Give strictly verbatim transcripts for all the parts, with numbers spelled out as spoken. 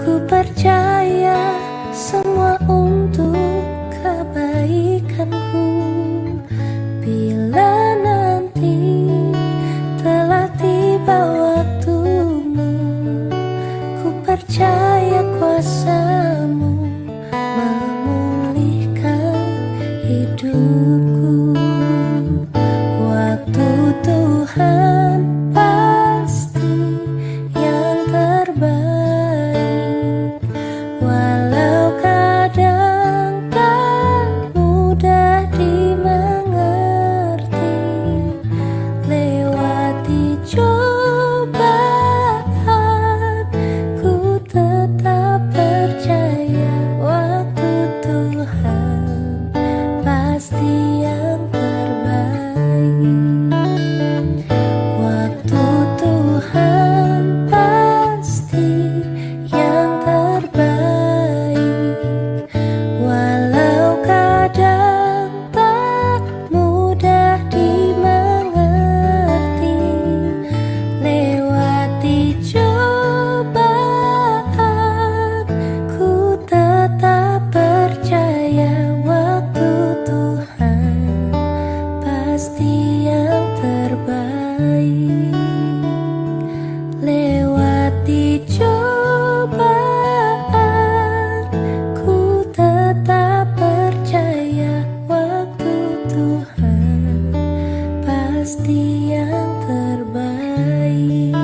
Ku percaya semua untuk kebaikanku. Bila nanti telah tiba waktumu, ku percaya kuasamu memulihkan hidupku. Waktu Tuhan pasti yang terbaik. Walau kadang tak mudah dimengerti, lewati cobaan, ku tetap percaya waktu Tuhan pasti yang terbaik. Waktu Tuhan pasti yang terbaik. Walau kadang tak mudah dimengerti, lewati cobaan, ku tetap percaya waktu Tuhan pasti yang terbaik. Lewati cobaan, ku tetap percaya waktu Tuhan pasti yang terbaik.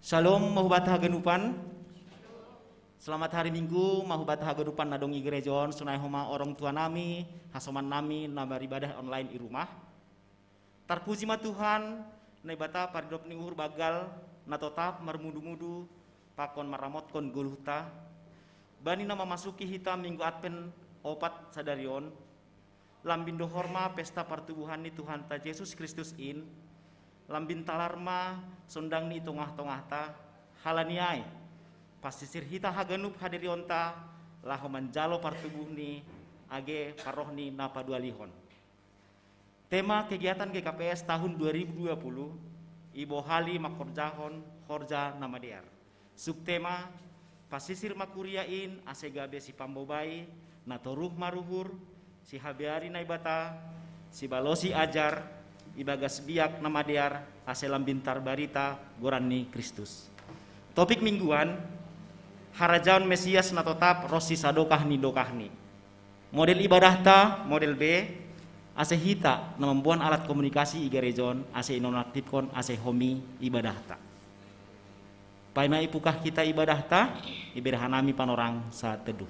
Shalom, mahubat haganupan. Selamat hari Minggu, mahubat haganupan na dong i gereja on, sonai homa orang tua nami, hasoman nami na beribadah online i rumah. Tarpuji ma Tuhan, Naibata paridop ni uhur banggal, na totap marmudu-mudu, pakon maramotkon goluhta, bani na mamasuki hita Minggu Advent opat sadari on, lambin do horma pesta partubuhan ni Tuhanta Jesus Kristus in, lambin talar ma sondang ni i tongah-tongahta, halani ai, pasisir hita haganup hadirionta, laho manjalo partubuh ni age parroh ni na padualihon. Tema kegiatan G K P S tahun dua ribu dua puluh, ibohali mangkorjahon horja na madear. Subtema, pasisir ma kuria in ase gabe sipambobai, na toruh maruhur, sihabeari Naibata, sibalosi ajar, ibagas biak na madear, ase lambin tarbarita goran ni Kristus. Topik mingguan, harajaon Mesias na totap ronsi sadokah ni dokahni. Model ibadahta, model B, ase hita na mamboan alat komunikasi i gareja on, ase inonaktifkon ase homi ibadahta. Paima ipukah hita ibadahta, iberhanami panorang saat teduh.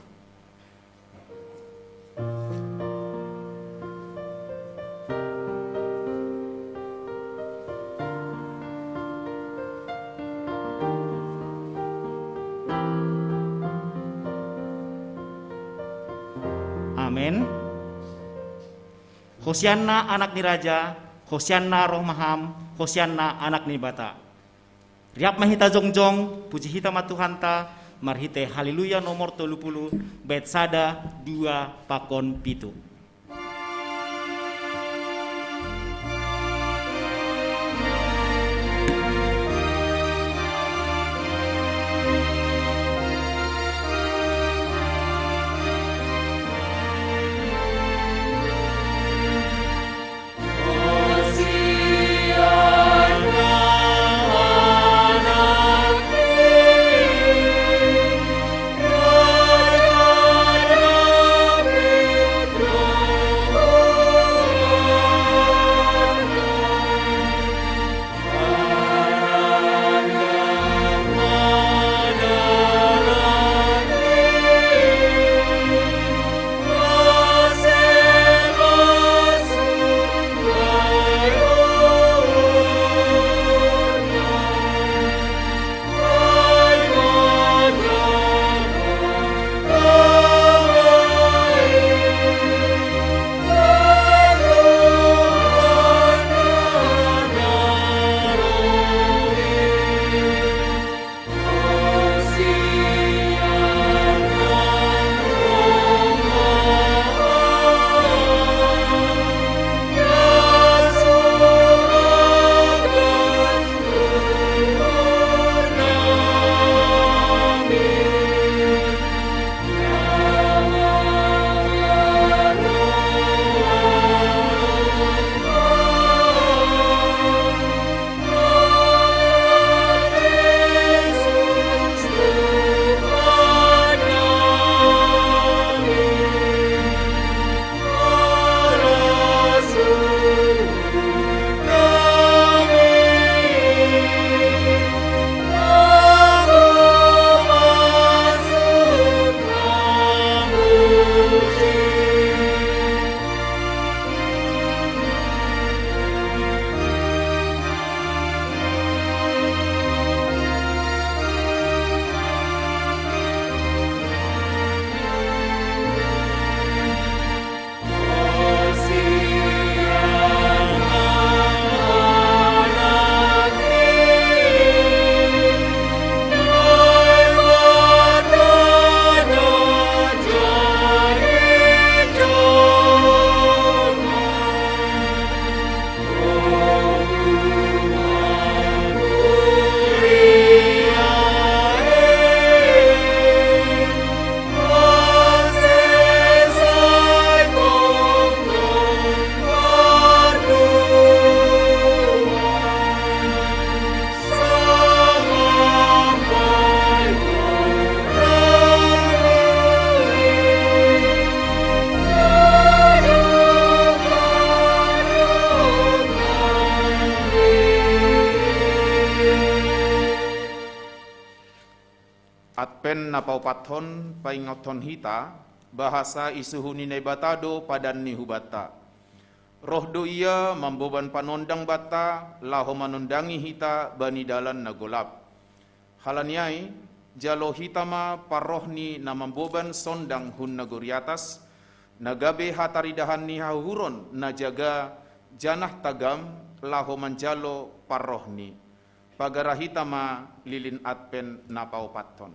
Amen. Hosianna Anak ni Raja, Hosianna Roh Maham, Hosianna Anak ni Naibata. Riap ma hita jongjong, puji hita ma Tuhanta, marhite Haleluya nomor tolu puluh, bait sada, dua, pakon pitu. Advent na paopathon paingothon hita, bahasa i suhu ni Naibata do padanni hubanta. Roh do Ia mamboban panondang banta, laho manondangi hita bani dalan na golap. Halani ai, Jalo hita ma parroh ni na mamboban sondang hun nagori atas, na gabe hataridahan ni hahuron na jaga janah tagam laho manjalo parrohni. Pagara hita ma lilin Advent na paopathon.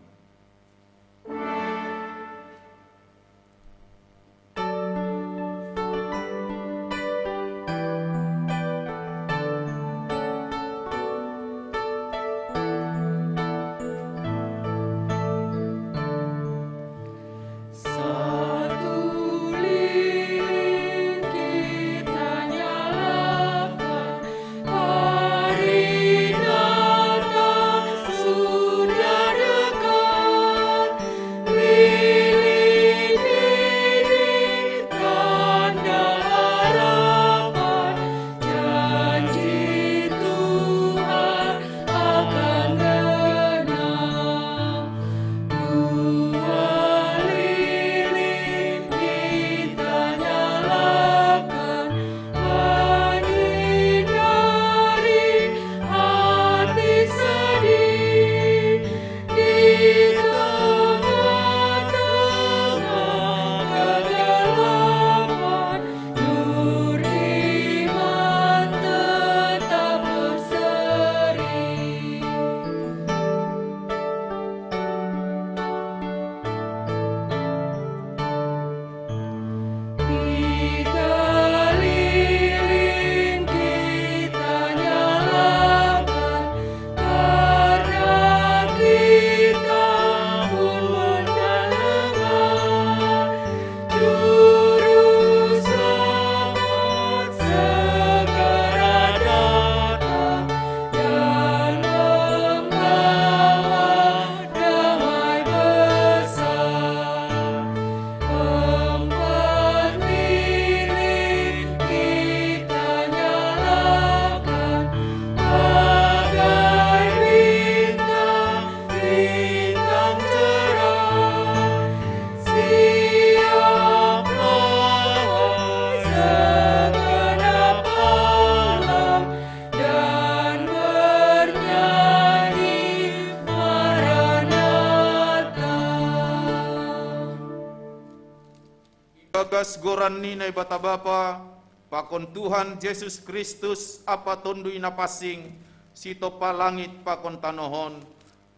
Bagas goran ni Naibata Bapa, pakon Tuhan Jesus Kristus ampa Tonduy Napansing, sitompa langit pakon tanoh on.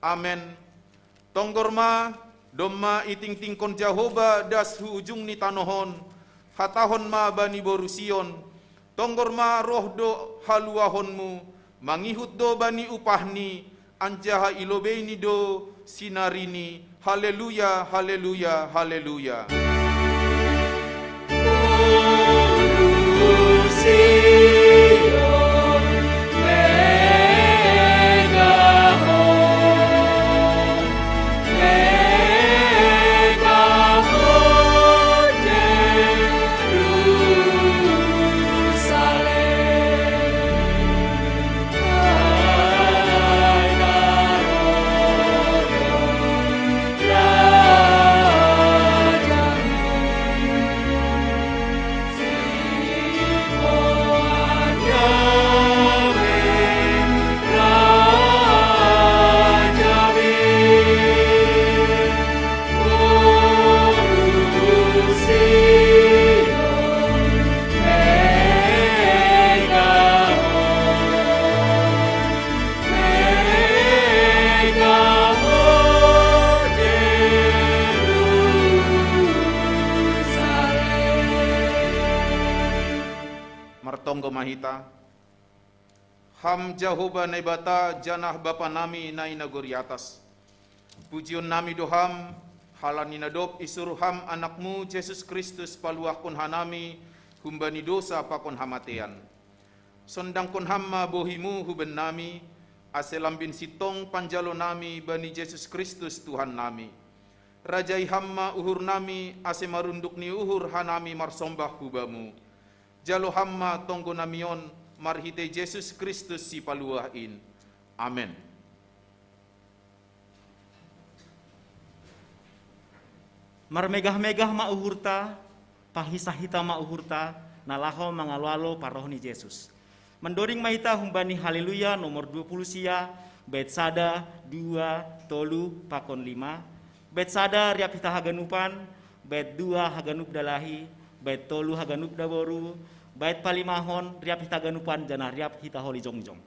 Amen. Tonggor ma, domma itingtingkon Jahowa das hu ujung ni tanoh on, hatahon ma bani boru Sion: Tonggor ma roh do haluahonmu, mangihut do bani upahni, anjaha ilobeini do sinarini. Haleluya, haleluya, haleluya. Martonggo ma hita. Ham Jahowa Naibata janah Bapa nami na i nagori atas. Pujion nami do Ham, halani na dob isuruh Ham Anakmu Jesus Kristus paluahkon hanami humbani dosa pakon hamatean. Sondangkon Ham ma bohiMu hu bennami, ase lambin sintong panjalo nami bani Jesus Kristus Tuhan nami. Rajai Ham ma uhur nami, ase marunduk ni uhur hanami marsombah hu Bamu. Jalo Ham ma tonggo nami on, marhitei Jesus Kristus Sipaluah in. Amen. Marmegah-megah ma uhurta, pahisa hita ma uhurta, na laho mangalo-alo parroh ni Jesus. Mandoding ma hita humbani Haleluya nomor dua puluh sia, Bait sada, dua, tolu, pakon lima. Bait sada riap hita haganupan, bait dua haganup dalahi, bait tolu haganup daboru, bait palimahon riap hita haganupan janah riap hita holi jongjong.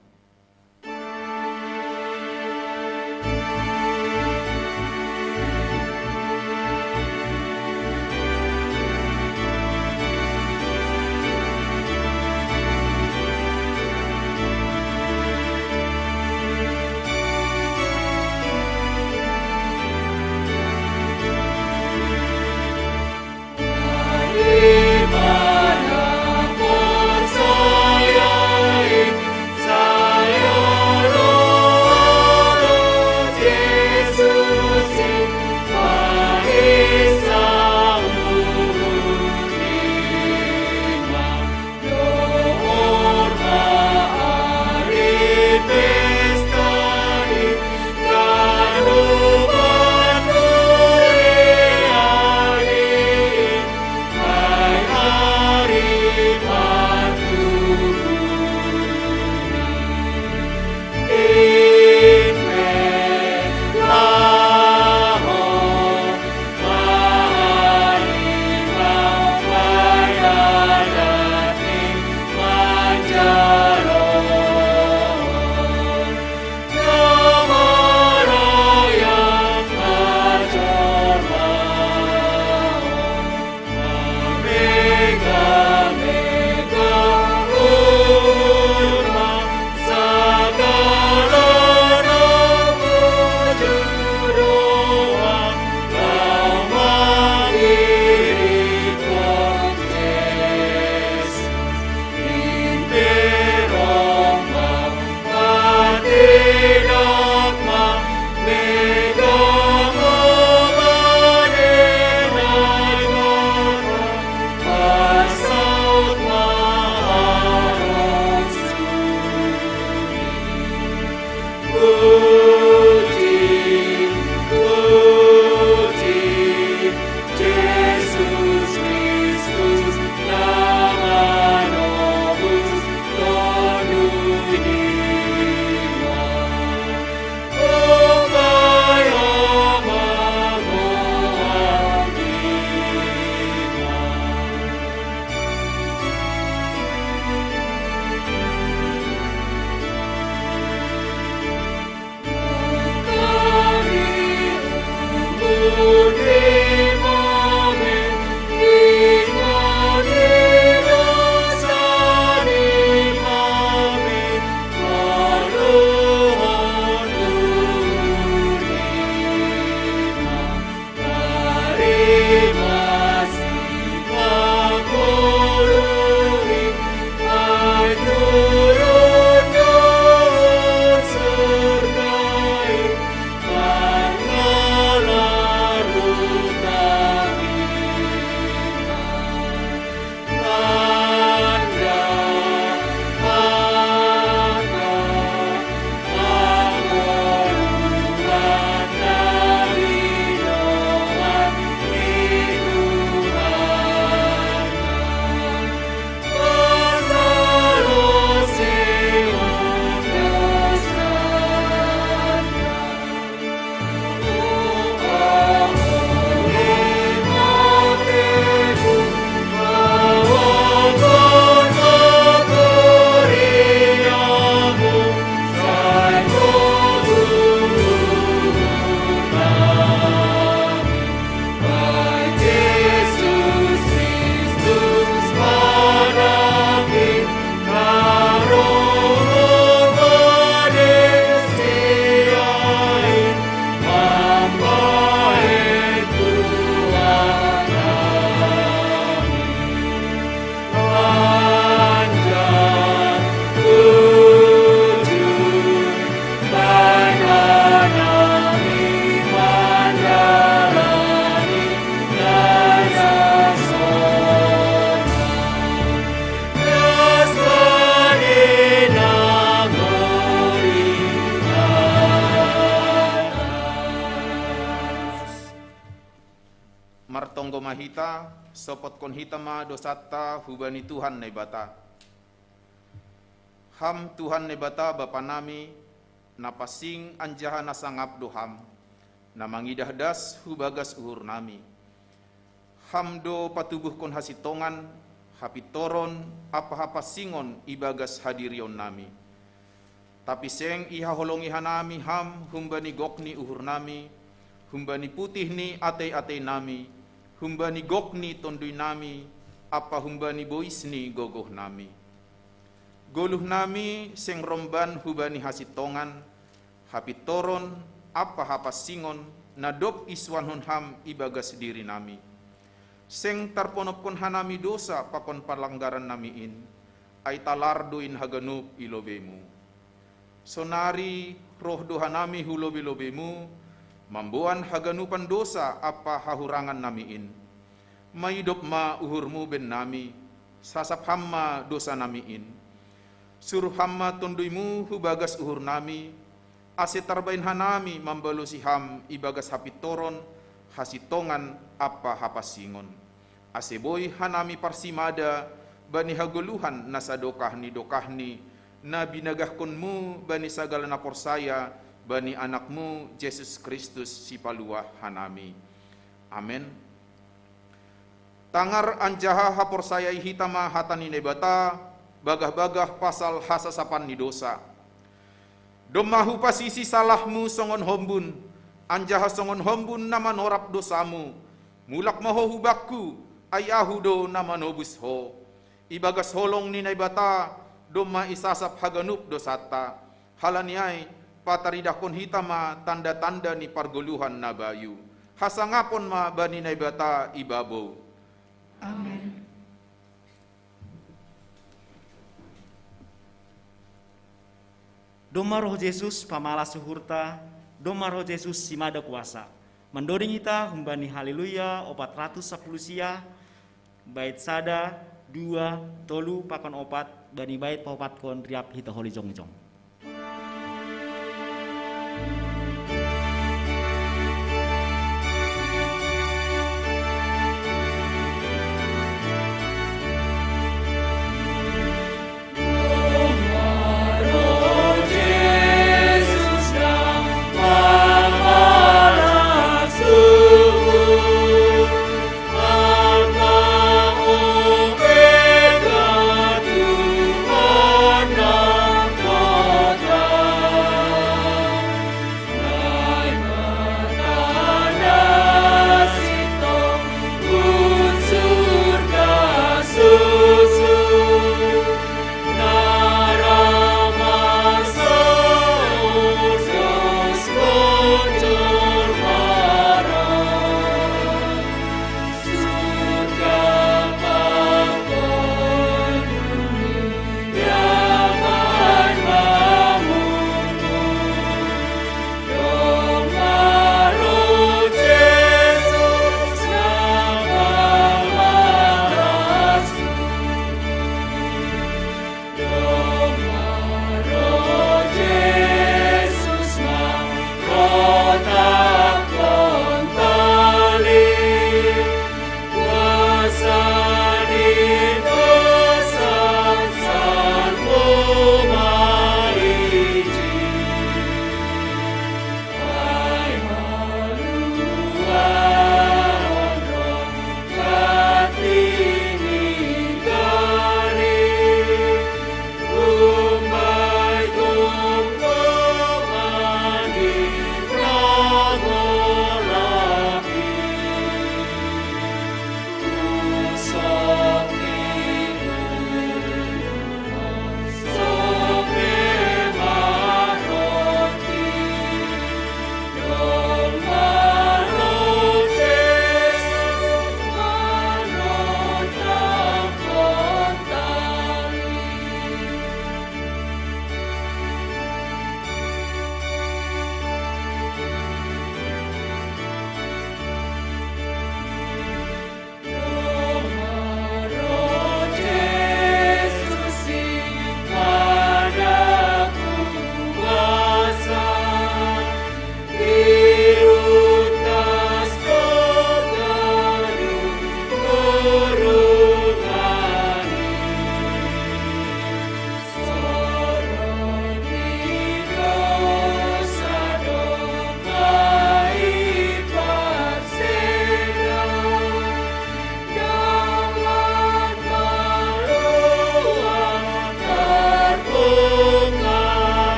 Martonggo ma hita, sopotkon hita ma dosanta hubani Tuhan Naibata. Ham Tuhan Naibata Bapa nami, na pansing anjaha na sangap do Ham, na mangidah das hu bagas uhur nami. Ham do patubuhkon hasintongan, hapintoron ampa hapansingon ibagas hadirion nami. Tapi seng ihaholongi hanami Ham humbani gok ni uhur nami, humbani putih ni atei-atei nami, humbani gok ni tonduy nami, ampa humbani bois ni gogoh nami. Goluh nami seng romban hubani hasintongan, hapintoron ampa hapansingon, na dob isuankon Ham ibagas diri nami. Seng tarponopkon hanami dousa pakon panlanggaran nami in, ai talar do in haganup i lobei-Mu. Sonari roh do hanami hu lobei-lobei-Mu, mamboan haganupan dousa ampa hahurangan nami in. Maidop ma uhur-Mu bennami, sasap Ham ma dousa nami in. Suruh Ham ma tonduy-Mu hu bagas uhur nami, ase tarbaen hanami mambalosi Ham ibagas hapintoron, hasintongan ampa hapansingon. Ase boi hanami parsimada bani hagoluhan na sadokah ni dokahni, na binagahkon-Mu bani sagala na porsaya bani Anak-Mu Jesus Kristus Sipaluah hanami. Amen. Tangar anjaha haporsayai hita ma hata ni Naibata, bagah-bagah pasal hasasapan ni dousa. Domma hupasisi salahmu songon hombun, anjaha songon hombun na manorap dousamu. Mulak ma ho hu Bakku, ai Ahu do na manobus ho. Ibagas holong ni Naibata domma isasap haganup dousanta. Halani ai, pataridahkon hita ma tanda-tanda ni pargoluhan na bayu. Hasangapon ma bani Naibata i babou. Amen. Domma roh Jesus pamalas uhurta, domma roh Jesus simada kuasa. Mandoding hita humbani Haleluya opat ratus sapuluh sia, bait sada, dua, tolu pakon opat, bani bait paopatkon riap hita holi jongjong.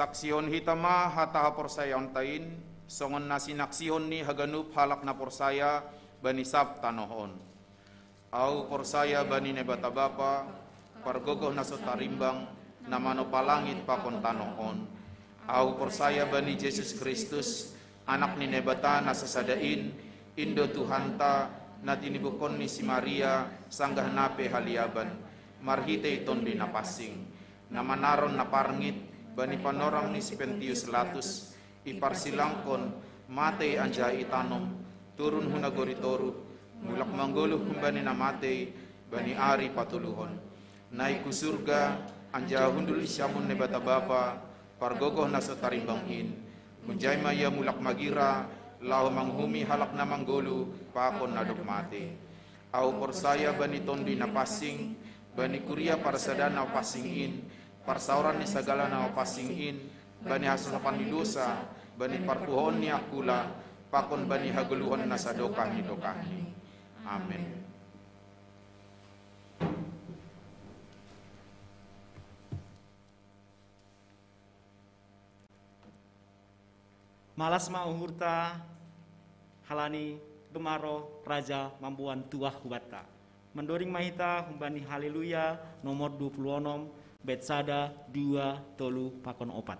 Saksihon hita ma hata haporsayaonta in, songon na sinaksihon ni haganup halak na porsaya bani sab tanoh on. Ahu porsaya bani Naibata Bapa, pargogoh na so tarimbang, na manompa langit pakon tanoh on. Ahu porsaya bani Jesus Kristus, Anak ni Naibata na sasada in, in do Tuhanta, na tinibuhon ni si Maria, sanggah na pe haliaban, marhitei Tonduy Napansing, na manaron na parngit, bani panorang ni si Pontius Pilatus, iparsilangkon, matei anjaha itanom, turun hu nagori toruh, mulak manggoluh humbani na matei, bani ari patoluhon. Naik hu surga, anjaha hundul di siamun Naibata Bapa, pargogoh na so tarimbang in. Hunjai ma ia mulak magira, laho manguhumi halak na manggoluh, pakon na dob matei. Ahu porsaya bani Tonduy Napansing, bani kuria parsadaan na pansing in, parsaoran ni sagala na pansing in, bani hasosapan ni dosa, bani parpuhoon ni angkula, pakon bani hagoluhon na sadokah ni dokahni. Amen. Malas ma uhurta, halani gemaro Raja mamboan tuah hubanta. Mandoring ma hita humbani Haleluya nomor dua puluh onom, bait sada, dua, tolu, pakon opat.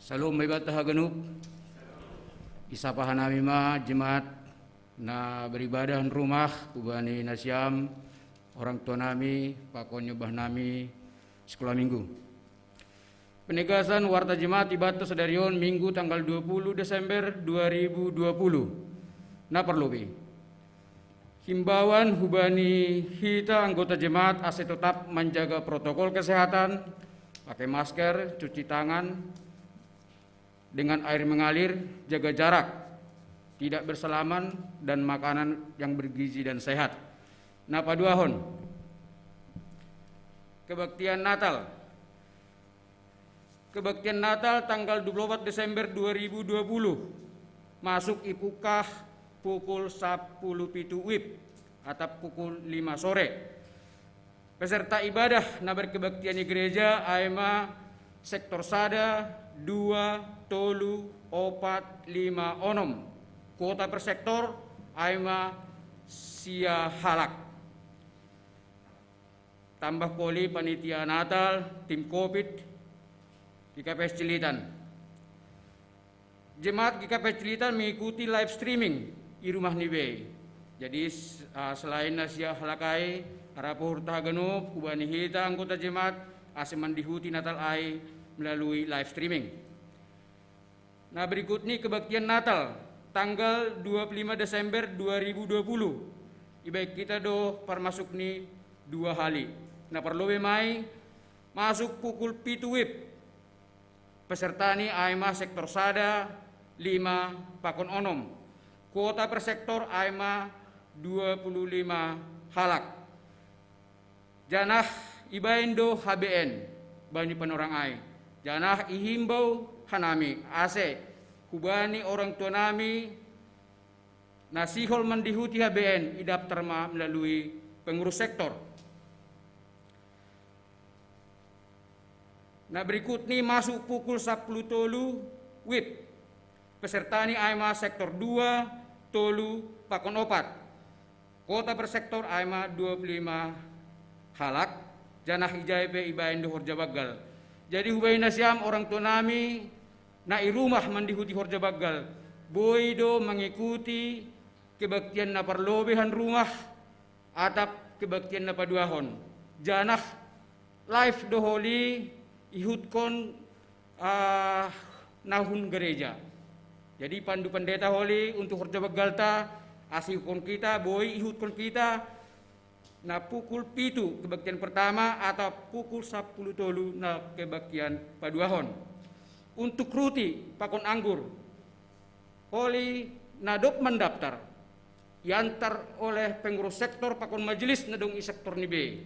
Salom maibata haganup. Isapa hanami ma jemaat na beribadah rumah, hubani nasiam orang tua nami, pakon nyombah nami sekolah minggu. Penegasan warta jemaat ibata sadari on, Minggu tanggal dua puluh Desember dua ribu dua puluh. Na parlobei, himbauan hubani hita anggota jemaat ase tetap menjaga protokol kesehatan, pakai masker, cuci tangan dengan air mengalir, jaga jarak, tidak bersalaman, dan makanan yang bergizi dan sehat. Na paduahon, kebaktian Natal. Kebaktian Natal tanggal dua puluh empat Desember dua ribu dua puluh masuk ipukah pukul sapuluh pitu wib atap pukul lima sore. Peserta ibadah na berkebaktian di gereja ai ma sektor sada, dua, tolu, opat, lima, onom. Kuota per sektor ai ma sia halak. Tambah koli panitia Natal, tim covid, GKPS Cilitan. Jemaat GKPS Cilitan mengikuti live streaming di rumah ni bei. Jadi, s- ah, selain na sia halak ai, harapu hurta haganup hubani hita anggota jemaat ase mandihuti Natal ai melalui live streaming. Na berikut ni kebaktian Natal tanggal dua puluh lima Desember dua ribu dua puluh. Ibaen hita do parmasuk ni dua hali. Na parlobei ma i, masuk pukul pitu wib. Peserta ni ai ma sektor sada, lima, pakon onom. Kuota per sektor ai ma dua puluh lima halak. Janah ibaen do HBN bani panorang ai. Janah ihimbau hanami ase hubani orang tua nami na sihol mandihuti HBN idaptar ma melalui pengurus sektor. Na berikut ni masuk pukul sapuluh tolu wib. Peserta ni ai ma sektor dua, tolu, pakon opat. Kuota per sektor ai ma dua puluh lima halak. Janah ijai pe ibaen do horja banggal. Jadi hubani nasiam orang tua nami na i rumah mandihuti horja banggal, boi do mangikuti kebaktian na parlobei han rumah atap kebaktian na paduahon. Janah live do holi ihutkon, ah, na hun gereja. Jadi pandu pandeta holi untuk horja banggalta, ase ihutkon hita, boi ihutkon hita na pukul pitu kebaktian pertama atau pukul sapuluh tolu na kebaktian paduahon. Untuk ruti pakon anggur, holi na dob mandaptar, iantar oleh pengurus sektor pakon majelis na dong i sektor ni bei.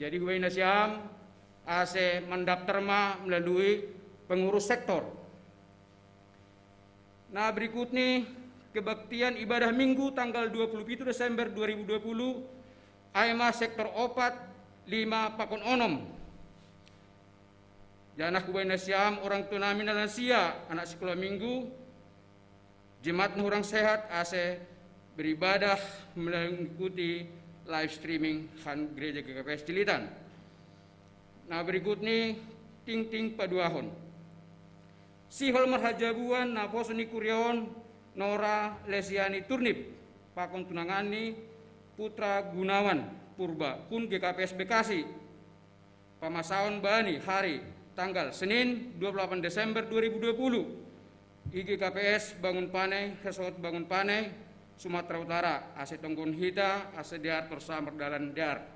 Jadi hubani nasiam ase mandaptar ma melalui pengurus sektor. Na berikut ni kebaktian ibadah Minggu tanggal dua puluh pitu Desember dua ribu dua puluh, ai ma sektor opat, lima, pakon onom. Janah hubani nasiam orang tua nami na lansia, anak sikola minggu, jemaat na hurang sehat ase beribadah mengikuti live streaming han gereja GKPS Cilitan. Na berikut ni tingting paduahon. Sihol marhajabuan naposo ni kuria on Nora Lesiani Turnip pakon tunangan ni Putra Gunawan Purba hun GKPS Bekasi. Pamasaon bani hari tanggal Senin dua puluh delapan Desember dua ribu dua puluh. I GKPS Bangun Pane, Resort Bangun Pane, Sumatera Utara, ase tonggohon hita ase dear torus mardalan dear.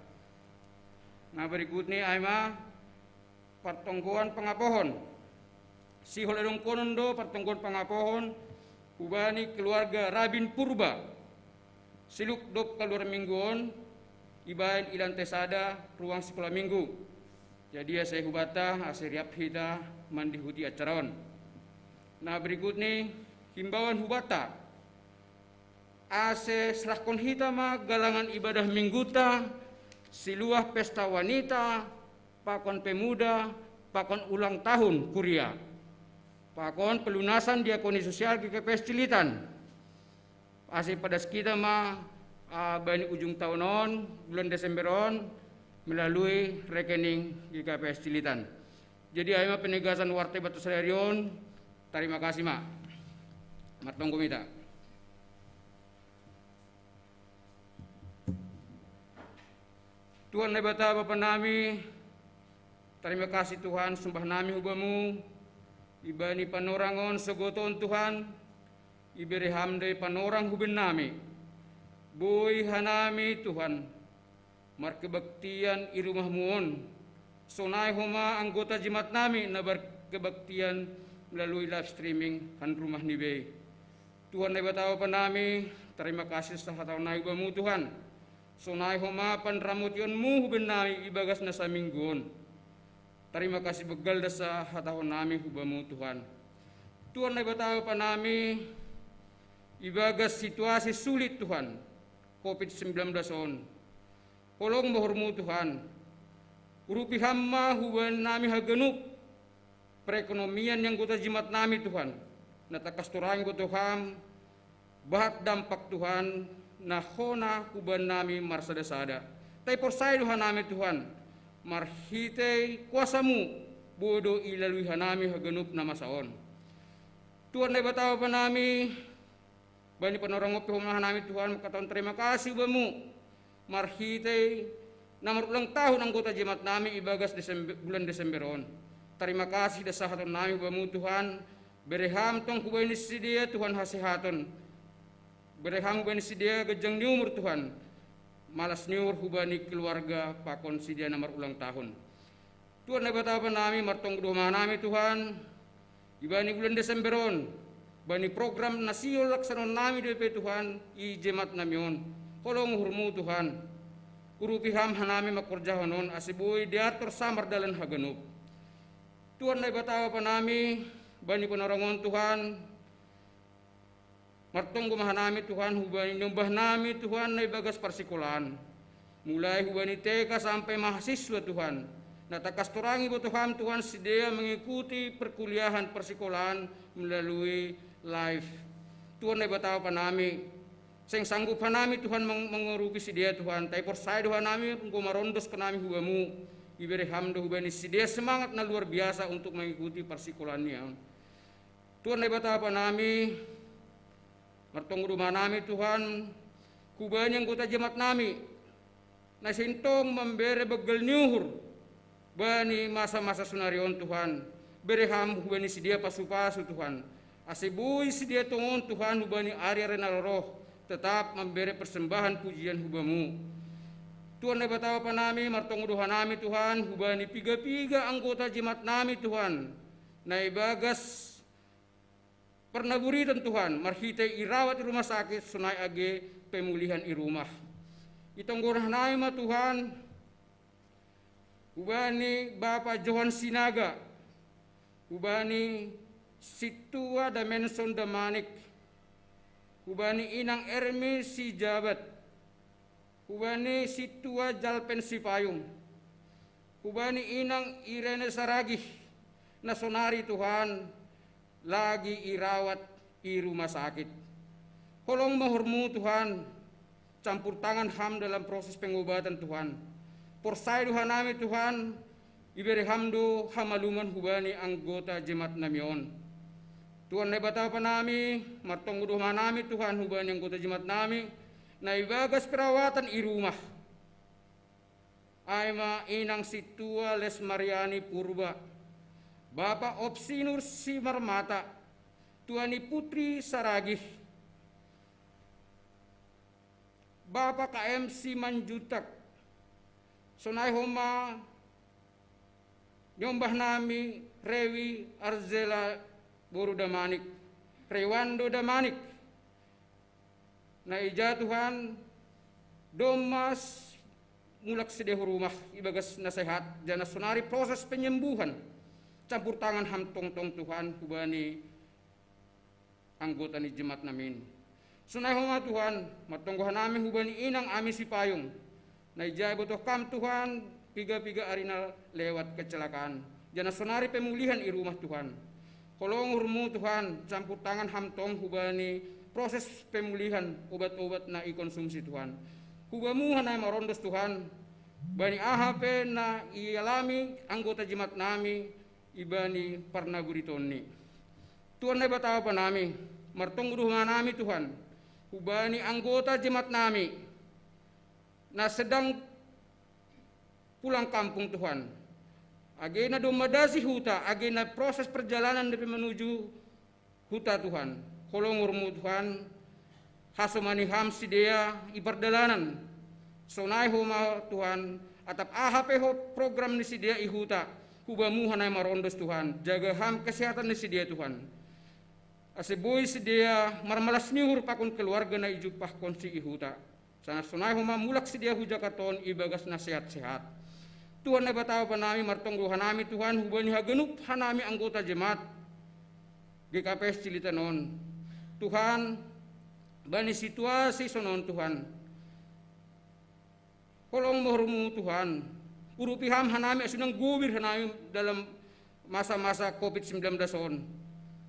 Na berikut ni ai ma partonggoan pangapohon. Sihol didok konon do partonggoan pangapohon hubani keluarga Rabin Purba, siluk dob kaluar minggu on, ibaen i lantai sada ruang sikola minggu. Jadi ase hubanta ase riap hita mandihuti acara on. Na berikut ni himbauan hubanta, ase serahkon hita ma galangan ibadah mingguta, siluah pesta wanita, pakon pemuda, pakon ulang tahun kuria, pakon pelunasan diakoni sosial GKPS Cilitan. Ase padas hita ma, ah, bani ujung tahun on, bulan Desember on, melalui rekening GKPS Cilitan. Jadi ai ma penegasan warta ibanta sadari on, Tarima kasih ma. Martonggo ma hita. Tuhan Naibata Bapa nami, tarima kasih Tuhan, sumbah nami hu Bamu, ibani panorang on sogot on Tuhan, ibere Ham do i panorang hu bennami. Boi hanami Tuhan, markebaktian i rumahMu on. Sonai homa anggota jemaat nami na markebaktian melalui live streaming han rumah ni bei. Tuhan Naibata Bapa nami, tarima kasih sahatahon nami hu Bamu Tuhan. Sonai homa panramotionMu hu bennami ibagas na saminggu on. Tarima kasih banggal da sahatahon nami hu Bamu Tuhan. Tuhan Naibata Bapa nami, ibagas situasi sulit Tuhan, covid sembilan belas on. Holong ma uhurMu Tuhan. Urupi Ham ma hu bennami haganup perekonomian ni anggota jemaat nami Tuhan. Na tangkas torang iboto Ham, bahat dampak Tuhan, na hona hu bennami marsada-sada. Tapi porsaya do hanami Tuhan, marhitei kuasaMu, boi do ilalui hanami haganup na masa on. Tuhan Naibata Bapa nami, bani panorang on pe homa hanami Tuhan, mangkatahon tarima kasih hu Bamu. Marhitei na marulang tahun anggota jemaat nami ibagas Desember, bulan Desember on. Tarima kasih da sahaton nami hu Bamu Tuhan, bere Ham tong hubani sidea Tuhan hasehaton. Bere Ham hubani sidea ganjang ni umur Tuhan. Malas ni uhur hubani keluarga pakon sidea na marulang tahun. Tuhan Naibata Bapa nami, martonggo do homa hanami Tuhan, ibani bulan Desember on, bani program na sihol laksanaon nami dope Tuhan, i jemaat nami on. Holong uhurMu Tuhan. Urupi Ham hanami mangkorjahon on, ase boi dear torus mardalan haganup. Tuhan Naibata Bapa nami, bani panorang on Tuhan, martonggo ma hanami Tuhan, hubani niombah nami Tuhan na ibagas parsikolaan. Mulai hubani T K sampai mahasiswa Tuhan. Na tangkas torang iboto Ham Tuhan, sidea mengikuti perkuliahan parsikolaan melalui live. Tuhan Naibata Bapa nami, seng sanggup hanami Tuhan meng-, mengurupi sidea Tuhan. Tapi porsaya do hanami, enggo marondos hanami hu Bamu. Ibere Ham do hubani sidea semangat na luar biasa untuk mengikuti parsikolaan ni on. Tuhan Naibata Bapa nami, martonggo do homa hanami Tuhan, hubani anggota jemaat nami, na sintong mambere banggal ni uhur, bani masa-masa sonari on Tuhan, bere Ham hubani sidea pasu-pasu Tuhan, ase boi sidea tongon Tuhan hubani ari-ari na ro-roh, tetap mambere persembahan pujian hu Bamu. Tuhan Naibata Bapa nami, martonggo do hanami Tuhan, hubani piga-piga anggota jemaat nami Tuhan, na ibagas parnaburiton Tuhan, marhitei irawat i rumah sakit, sonai age pemulihan i rumah. Itonggo hanami ma Tuhan, hubani Bapa Johan Sinaga, hubani Sintua Damenson Damanik, hubani Inang Ermi Sijabat, hubani Sintua Jalpen Sipayung, hubani Inang Irene Saragih, na sonari Tuhan, lagi irawat i rumah sakit. Holong ma uhurMu Tuhan, campur tangan Ham dalam proses pengobatan Tuhan. Porsaya do hanami Tuhan, ibere Ham do hamaluman hubani anggota jemaat nami on. Tuhan Naibata Bapa nami, martonggo do homa hanami Tuhan hubani anggota jemaat nami, na ibagas perawatan i rumah. Ai ma Inang Sintua Lesmariani Purba, Bapa Opsinur Simarmata, Tuani Putri Saragih, Bapa K M Simanjuntak, sonai homa niombah nami Rewi Arzela boru Damanik, Rewando Damanik, na ija Tuhan, domma mulak sidea hu rumah ibagas na sehat, janah sonari proses penyembuhan, campur tangan Ham tongtong Tuhan hubani anggota ni jemaat nami in. Sonai homa Tuhan, martonggo hanami hubani Inang Ami Sipayung, na ija ibotoh Kam Tuhan, piga-piga ari na lewat kecelakaan, janah sonari pemulihan i rumah Tuhan. Holong uhurMu Tuhan, campur tangan Ham tong hubani proses pemulihan obat-obat na ikonsumsi Tuhan. Hu Bamu hanami marondos Tuhan, bani aha pe na ialami anggota jemaat nami ibani parnaburitonni. Tuhan Naibata Bapa nami, martonggo do hanami Tuhan, hubani anggota jemaat nami, na sedang pulang kampung Tuhan. Age na domma das i huta, age na proses perjalanan dope menuju huta Tuhan. Holong uhurmu Tuhan, hasomani ham sidea i pardalanan. Sonai homa Tuhan, atap aha pe ho program ni sidea i huta, hubamu hanami marondos Tuhan, jaga ham kesehatan ni sidea Tuhan. Ase boi sidea marmalas ni uhur pakon keluarga na ijumpahkonsi i huta. Sanang sonai homa mulak sidea hu Jakarta on ibagas na sehat-sehat. Tuhan Naibata Bapa nami, martonggo hanami Tuhan, hubani haganup hanami anggota jemaat G K P S Cililitan on. Tuhan, bani situasi sonon Tuhan, holong uhurmu Tuhan, urupi ham hanami ase unang gobir hanami dalam masa-masa covid sembilan belas on.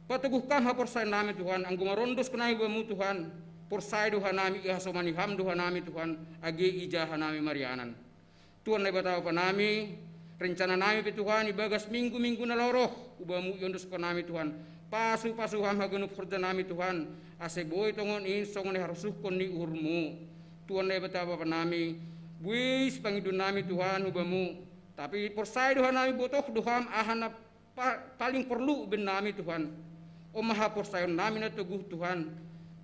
Patoguh kam haporsayaon nami Tuhan, anggo marondos hanami bamu Tuhan, porsaya do hanami, ihasomani ham do hanami Tuhan, age ija hanami marianan. Tuhan Naibata Bapa nami, rencana nami pe Tuhan ibagas minggu-minggu na laho roh, hubamu iondoskon nami Tuhan. Pasu-pasu ham haganup horja nami Tuhan, ase boi tongon in songon na harosuhkon ni uhurmu. Tuhan Naibata Bapa nami, buei sipangidoan nami Tuhan hubamu, tapi porsaya do hanami botoh do ham aha na pa- paling porlu bennami Tuhan. On ma haporsayaon nami na toguh Tuhan.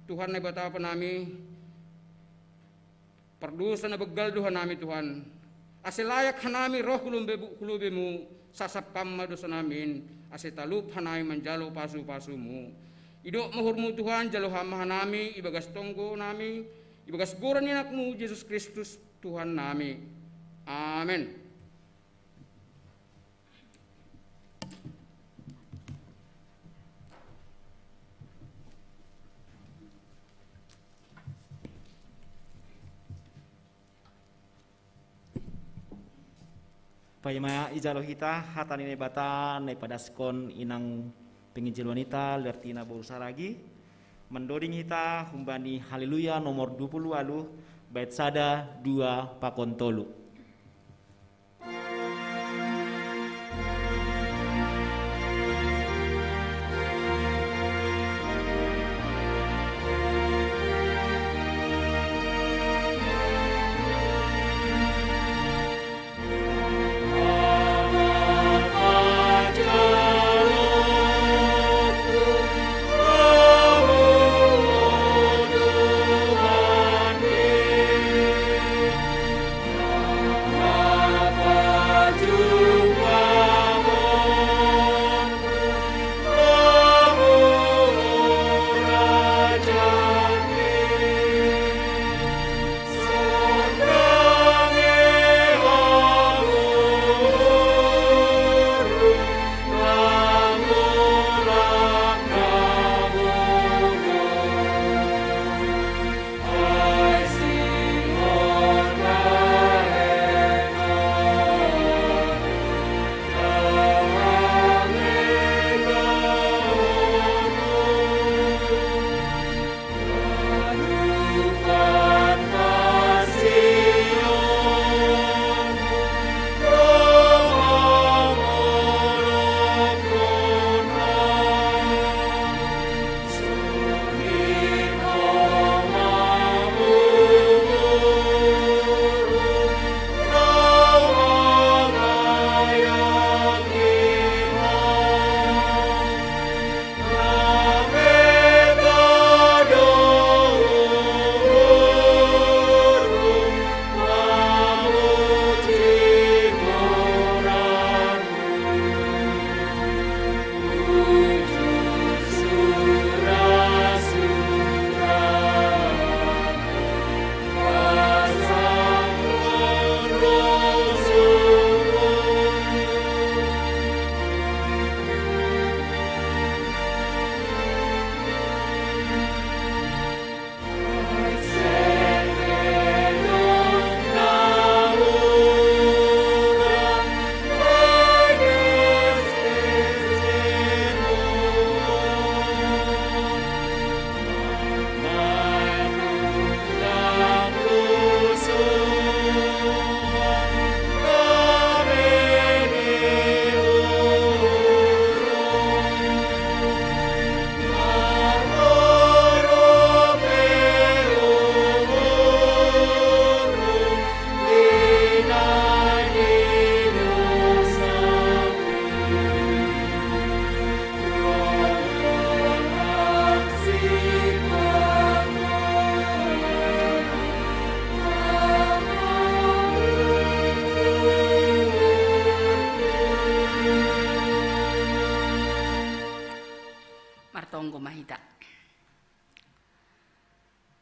Tuhan Naibata Bapa nami, pardosa na banggal do hanami Tuhan. Ase layak hanami roh hu lombe- hu lobemu, sasap kam ma dosa nami in, ase talup hanami manjalo pasu-pasumu. Idok ma uhurmu Tuhan, jalo ham ma hanami ibagas tonggo nami, ibagas goran ni Anakmu Jesus Kristus Tuhan nami. Amen. Paima ijalo hita hata ni Naibata na ipadaskon inang panginjiloan hita Lertina boru Saragi, mandoding hita humbani Haleluya nomor dua puluh ualuh, bait sada, dua, pakon tolu.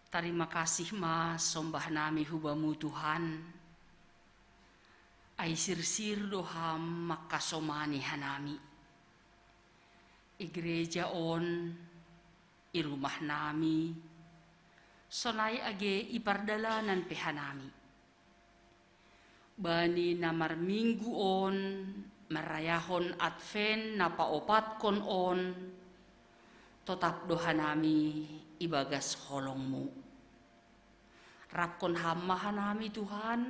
Tarima kasih ma sombah nami hu Bamu Tuhan, ai sirsir do Ham mangkasomani hanami. I gereja on, i rumah nami, sonai age i pardalanan pe hanami. Bani na marminggu on, marayahon Advent na paopatkon on, totap do hanami ibagas holongmu. Rapkon Ham ma hanami Tuhan,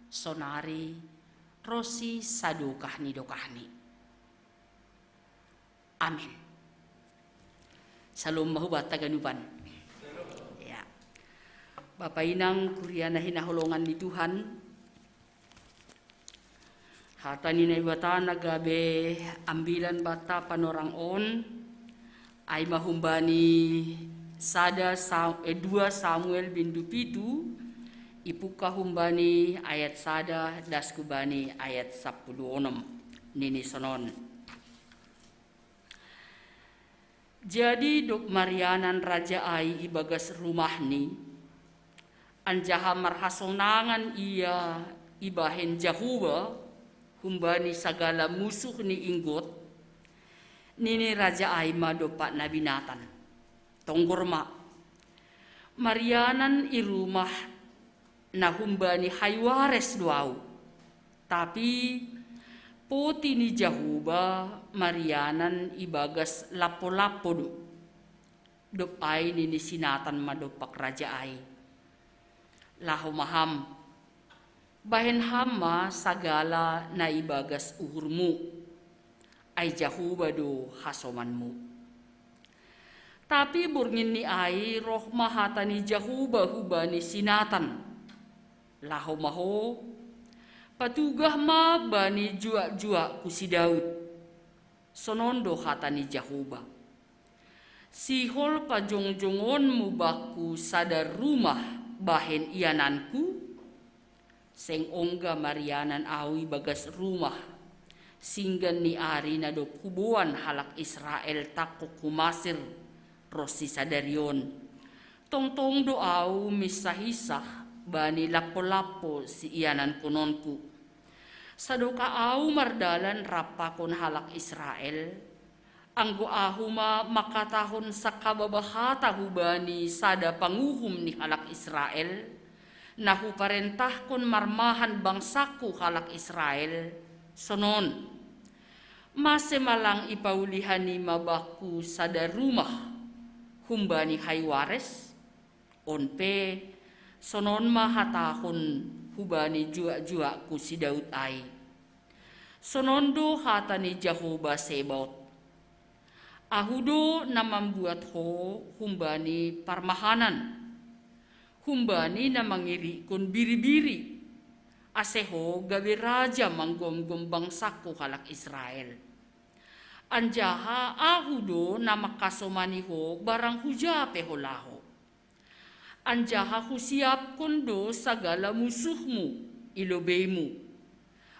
sonari ronsi sadokah ni dokahni. Amin. Salom ma hubanta ganupan. Ya. Bapa inang kuria na hinaholongan ni Tuhan, hata ni Naibata na gabe ambilan banta panorang on, ai ma humbani sada Sa-, eh, dua Samuel bindu pitu, ipungka humbani ayat sada das hubani ayat sampulu onom, nini sonon. Jadi dob marianan raja ai ibagas rumahni, anjaha marhasonangan ia ibahen Jahowa humbani sagala musuhni, inggot, nini raja ai ma dompak nabi Natan: Tonggor ma, marianan i rumah na humbani hayu ares do ahu. Tapi poti ni Jahowa marianan ibagas lampo-lampo do. Dob ai nini si Natan ma dompak raja ai: Laho ma ham, bahen ham ma sagala na ibagas uhurmu, ai Jahowa do hasomanmu. Tapi borngin ni ai roh ma hata ni Jahowa hubani si Natan: Laho ma ho, patugah ma bani juak-juakku si Daud. Sonon do hata ni Jahowa: Sihol pajongjongonmu bangku sada rumah bahen iananku, seng ongga marianan ahu ibagas rumah, singgan ni ari na dob huboan halak Israel tangkog hu Masir ronsi sadari on. Tongtong do ahu minsah-insah bani lampo-lampo siianankononku. Sadokah ahu mardalan rap pakon halak Israel, anggo ahu ma mangkatahon sangkababa hata hubani sada panguhum ni halak Israel, na huparentahkon marmahan bangsangku halak Israel, sonon: Mase ma lang ipauli hanima bangku sada rumah humbani hayu ares? On pe, sonon ma hatahon hubani juak-juakku si Daud ai: Sonon do hata ni Jahowa Sebaot: Ahu do na mambuat ho humbani parmahanan, humbani na mangirikkon biri-biri, ase ho gabe raja manggomgom bangsangku halak Israel. Anjaha Ahu do na mangkasomani ho barang huja pe ho laho. Anjaha husiapkon do sagala musuhmu i lobeimu.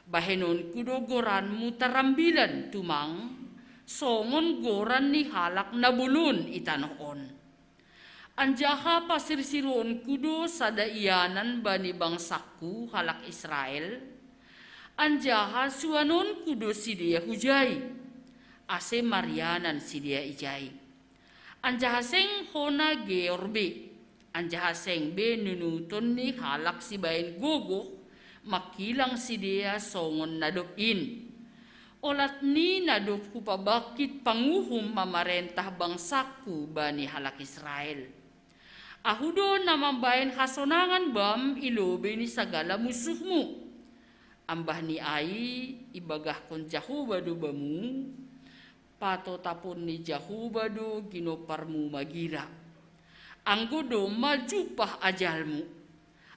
BahenonKu do goranmu tarambilan tumang songon goran ni halak na bolon i tanoh on. Anjaha pasirsirhonKu do sada ianan bani bangsangKu halak Israel, anjaha suanonKu do sidea hujai, ase marianan sidea ijai. Anjaha seng hona geor be, anjaha seng be nunuton ni halak sibahen gogoh manghilang sidea songon na dob in. Olat ni na dob Hupabangkit panguhum mamarentah bangsangKu bani halak Israel. Ahu do na mambahen hasonangan bam i lobei ni sagala musuhmu. Ambah ni ai ibagahkon Jahowa do bamu, patotapon ni Jahowa do ginomparmu magira. Anggo domma jumpah ajalmu,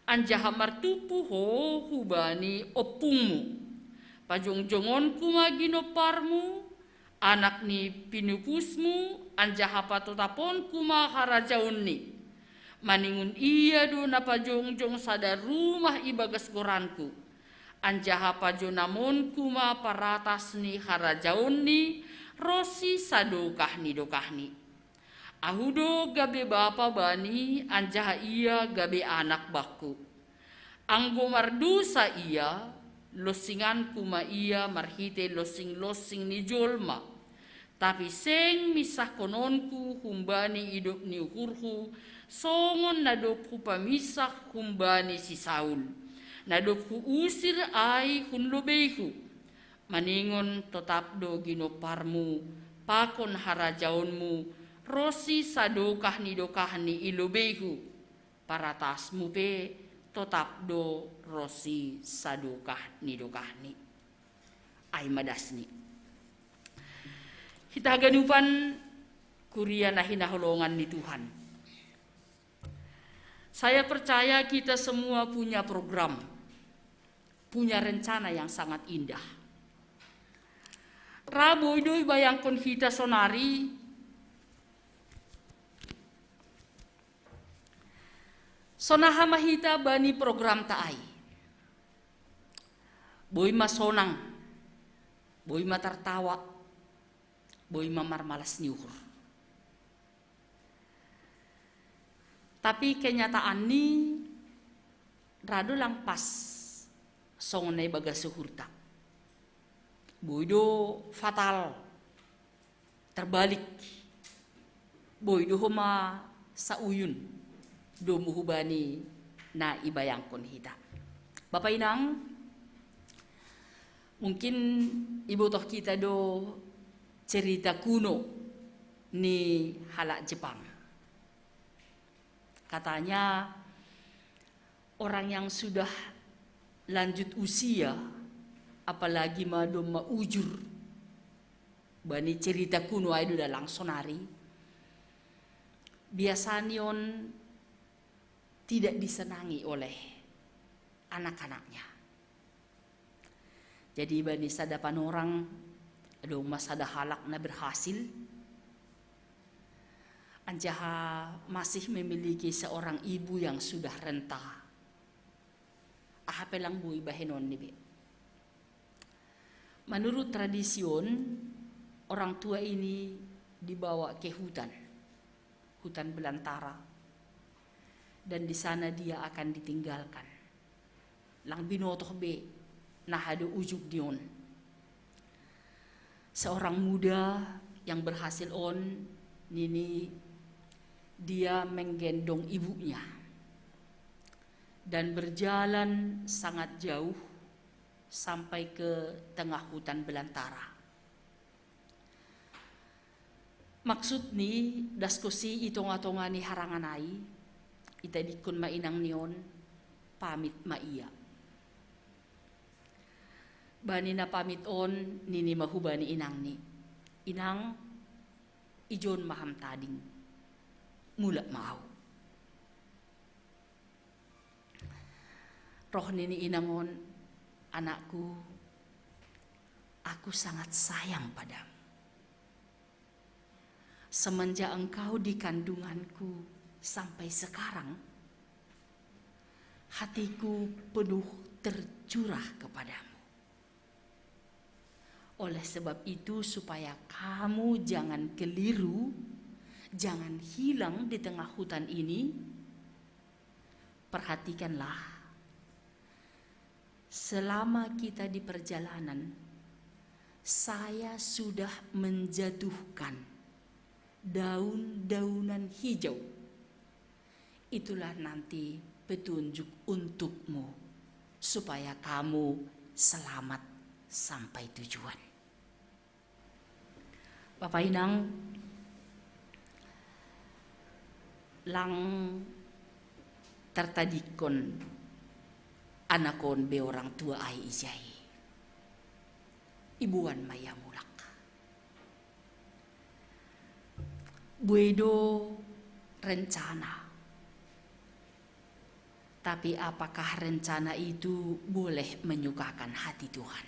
anjaha martumpu ho hubani ompungmu. PajongjongonKu ma ginomparmu, anak ni pinupusmu, anjaha patotaponKu ma harajaonNi. Maningon ia do na pajongjong sada rumah ibagas goranKu, anjaha pajonamonKu ma paratas ni harajaonNi ronsi sadokah ni dokahni. Ahu do gabe bapa bani, anjaha ia gabe anak bangku. Anggo mardosa ia, lonsinganku ma ia marhitei lonsing-lonsing ni jolma. Tapi seng misahkononku humbani idop ni uhurhu, songon na dob hupamisah humbani si Saul, na dob huusir ai hun lobeihu. Maningon totap do ginomparmu, pakon harajaonmu, ronsi sadokah ni dokahni i lobeihu, paratasmu pe totap do ronsi sadokah ni dokahni. Ai ma dasni. Hita haganupan kuria na hinaholongan ni Tuhan. Saya percaya kita semua punya program, punya rencana yang sangat indah. Ra boi do ibayangkon hita sonari, sonaha ma hita bani programta ai. Boi ma sonang, boi ma tartawa, boi ma marmalas ni uhur. Tapi kenyataanni ra do lang pas songon na ibagas uhurta. Boi do fatal, terbalik. Boi do homa sauyun domu hubani na ibayangkon hita. Bapa inang, mungkin ibotoh kita do cerita kuno ni halak Jepang. Katanya, orang yang sudah lanjut usia, apalagi ma domma ujur, bani cerita kuno ai do da lang sonari, biasani on tidak disenangi oleh anak-anaknya. Jadi bani sada panorang, adong ma sada halak na berhasil, anjaha masih memiliki seorang ibu yang sudah renta. Aha pe lang boi bahenonni be. Menurut tradisi on, orang tua ini dibawa ke hutan, hutan belantara, dan di sana dia akan ditinggalkan. Lang binotoh be na aha do ujungni on. Seorang muda yang berhasil on, nini, dia menggendong ibunya dan berjalan sangat jauh sampai ke tengah hutan belantara. Maksudni, das konsi i tonga-tonga ni harangan ai, itadingkon ma inangni on, pamit ma ia. Bani na pamit on, nini ma hubani inangni, "Inang, ijon ma ham tading, mulak ma ahu." Roh nini inang on, "Anakku, aku sangat sayang padamu. Semenjak engkau di kandunganku sampai sekarang, hatiku penuh tercurah kepadamu. Oleh sebab itu, supaya kamu jangan keliru, jangan hilang di tengah hutan ini, perhatikanlah, selama kita di perjalanan, saya sudah menjatuhkan daun-daunan hijau. Itulah nanti petunjuk untukmu, supaya kamu selamat sampai tujuan." Bapa inang, lang tartadingkon anak on be orang tua ai ijai. Iboan ma ia mulak. Boi do rencana. Tapi apakah rencana itu boleh menyukakan hati Tuhan?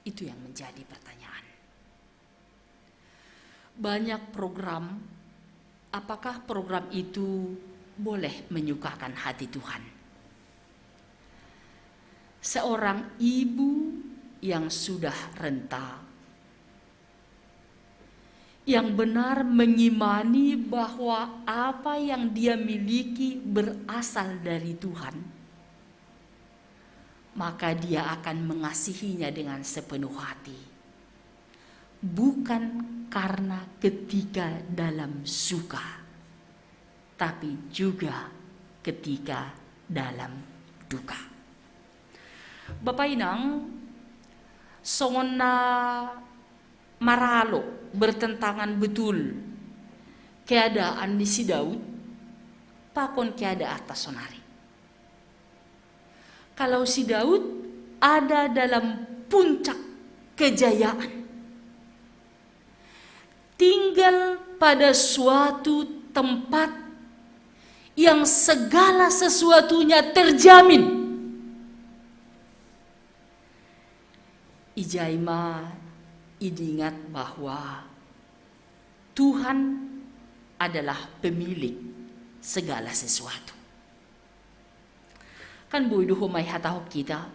Itu yang menjadi pertanyaan. Banyak program, apakah program itu boleh menyukakan hati Tuhan? Seorang ibu yang sudah renta, yang benar mengimani bahwa apa yang dia miliki berasal dari Tuhan, maka dia akan mengasihinya dengan sepenuh hati. Bukan karena ketika dalam suka, tapi juga ketika dalam duka. Bapa inang, songon na maralo bertentangan betul keadaan ni si Daud pakon keadaanta sonari. Kalau si Daud ada dalam puncak kejayaan, tinggal pada suatu tempat yang segala sesuatunya terjamin. Ijai ma idingat bahwa Tuhan adalah pemilik segala sesuatu. Kan boi do homa ihatahon hita,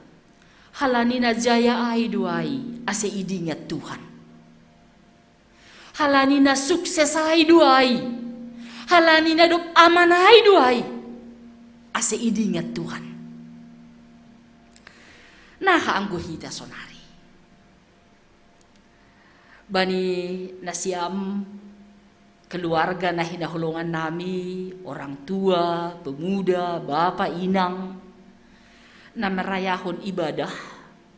halani na jaya ai do ai ase idingat Tuhan. Halani na sukses ai do ai. Halani na dob aman ai do ai ase idingat Tuhan. Nah, anggo hita sonari, bani nasiam keluarga na hinaholongan nami, orang tua, pemuda, bapa, inang, na merayahon ibadah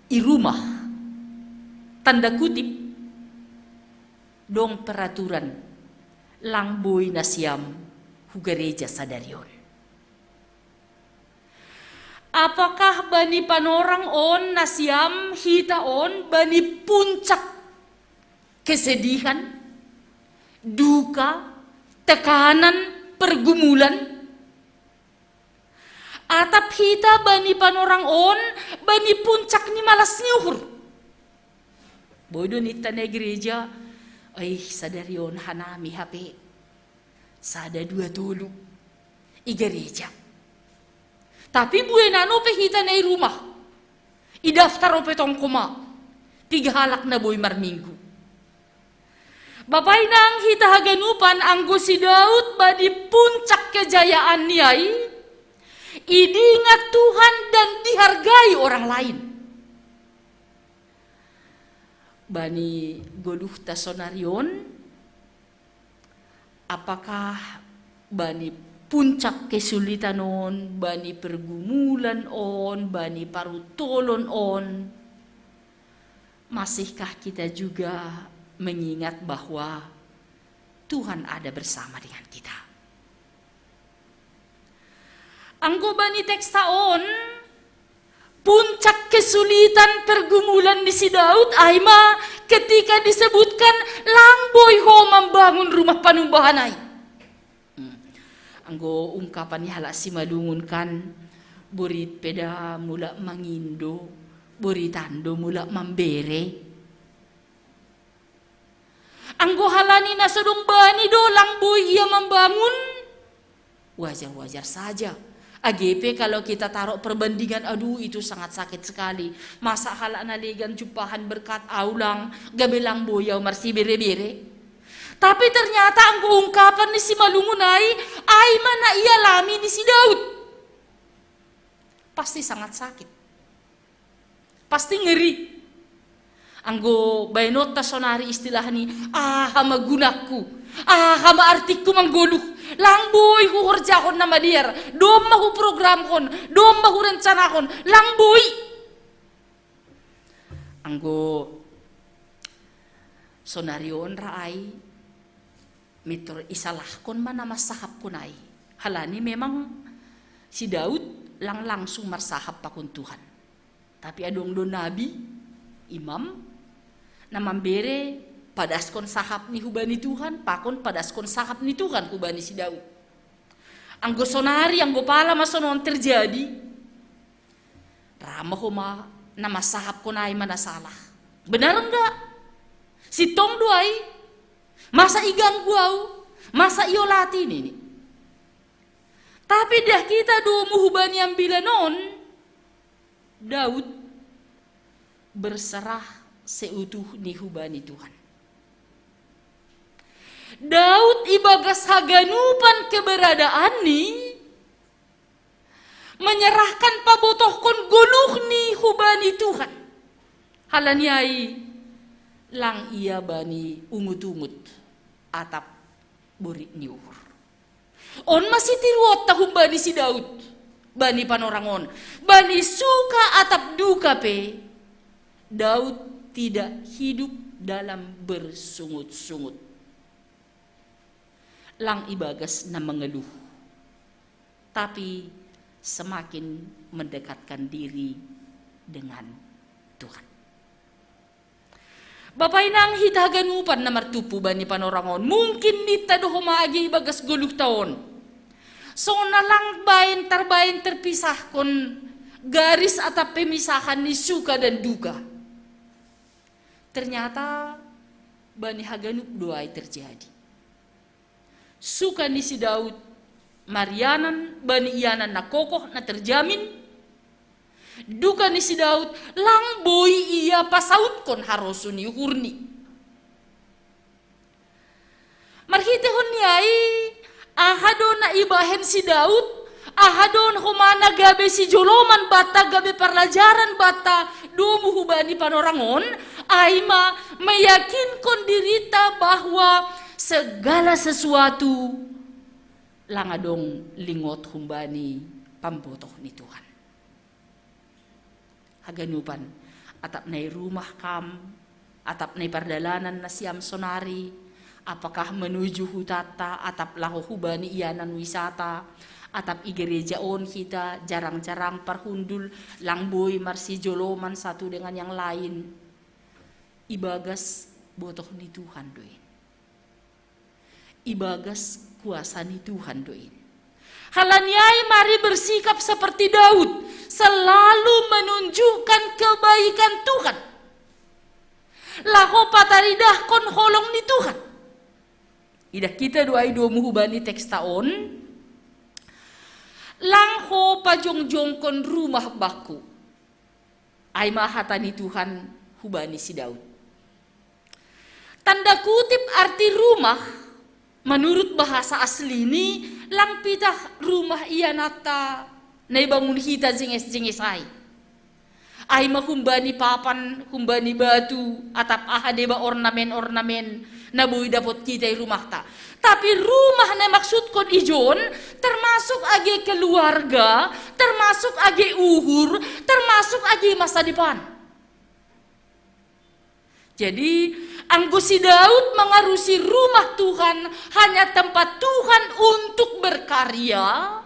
i rumah, tanda kutip, dong peraturan lang boi nasiam hu gareja sadari on. Apakah bani panorang on nasiam, hita on, bani puncak kesedihan, duka, tekanan, pergumulan? Atap hita bani panorang on bani puncak ni malas ni uhur? Boi do ninta na i gereja, "Ih, sadari on hanami hape sada dua tolu i gereja." Tapi buenan ope hita na i rumah, idaftar ope tong homa piga halak na boi marminggu. Bapa inang, hita haganupan, anggo si Daud bani puncak kejayaan ni ai, idingat Tuhan dan dihargai orang lain. Bani goluhta sonari on, apakah bani puncak kesulitan on, bani pergumulan on, bani parutolon on, masihkah kita juga mengingat bahwa Tuhan ada bersama dengan kita? Anggo bani teksta on, puncak kesulitan pergumulan ni si Daud ai ma ketika disebutkan, "Lang boi ho mambangun rumah panumbahan ai." Hmm. Anggo ungkapan ni halak Simalungun kan, "Borit pe da mulak mangindo, boritan do mulak mambere." Anggo halani na so dung bani do lang boi ia mambangun, wajar-wajar saja. Age pe kalau kita taruh perbandingan, aduh, itu sangat sakit sekali. Masa halak na legan jumpahan berkat, au lang, gabe lang boi au marsibere-bere. Tapi ternyata anggo ungkapan ni Simalungun ai, ai ma na ialami ni si Daud. Pasti sangat sakit. Pasti ngeri. Anggo baenonta sonari istilah ni, "Aha ma gunangku? Aha ma artingku manggoluh? Lang boi huhorjahon na madear, domma huprogramhon, domma hurencanahon, lang boi." Anggo sonari on ra ai, mintor isalahkon ma na mansahapkon ai. Halani memang si Daud lang langsung marsahap pakon Tuhan. Tapi adong do nabi, imam, na mambere, padaskon sahapni hubani Tuhan, pakon padaskon sahap ni Tuhan hubani si Daud. Anggo sonari, anggo pala ma sonon terjadi, ra ma homa na mansahapkon ai ma na salah. Benar enggak? Sintong do ai? Masa iganggu au? Masa iolati nini? Tapi dah hita domu hubani ambilan on, Daud berserah seutuhni hubani Tuhan. Daud ibagas haganupan keberadaanni menyerahkan pabotohkon goluhni hubani Tuhan. Halani ai lang ia bani ungut-ungut atap borit ni uhur. On ma sitiruonta humbani si Daud bani panorang on. Bani suka atap duka pe, Daud tidak hidup dalam bersungut-sungut. Lang ibagas na mengeluh, tapi semakin mendekatkan diri dengan Tuhan. Bapa inang hita haganupan na martumpu bani panorang on, mungkin ninta do homa age ibagas goluhta on. Songon na lang baen tarbaen terpisahkon garis atap pemisahan ni suka dan duka. Ternyata bani haganup do ai terjadi. Suka ni si Daud marianan bani ianan na kokoh na terjamin. Duka ni si Daud lang boi ia pasautkon harosuh ni uhurni. Marhitehon ni ai, aha do na ibahen si Daud, aha do homa na gabe sijoloman banta, gabe parlajaran banta domu hubani panorang on, ai ma meyakinkon dirinta bahwa segala sesuatu lang adong lingot humbani pambotoh ni Tuhan. Haganupan, atap na i rumah kam, atap na i pardalanan nasiam sonari, apakah menuju hutanta, atap laho hubani ianan wisata, atap i gereja on hita jarang-jarang parhundul, lang boi marsijoloman satu dengan yang lain. Ibagas botoh ni Tuhan do i. Ibagas kuasa ni Tuhan do i. Halani ai mari bersikap seperti Daud, selalu menunjukkan kebaikan Tuhan. Laho pataridahkon holong ni Tuhan. Idah hita do ai domu hubani teksta on, lang ho pajongjongkon rumah bakku. Ai ma hata ni Tuhan hubani si Daud. Tanda kutip arti rumah, menurut bahasa aslini, lang pitah rumah iananta na ibangun hita jenges-jenges ai. Ai ma humbani papan, humbani batu, atap aha deba ornamen-ornamen na boi dapot hita i rumahta. Tapi rumah na imaksudkon ijon, termasuk age keluarga, termasuk age uhur, termasuk age masa depan. Jadi, anggo si Daud mengarusi rumah Tuhan hanya tempat Tuhan untuk berkarya,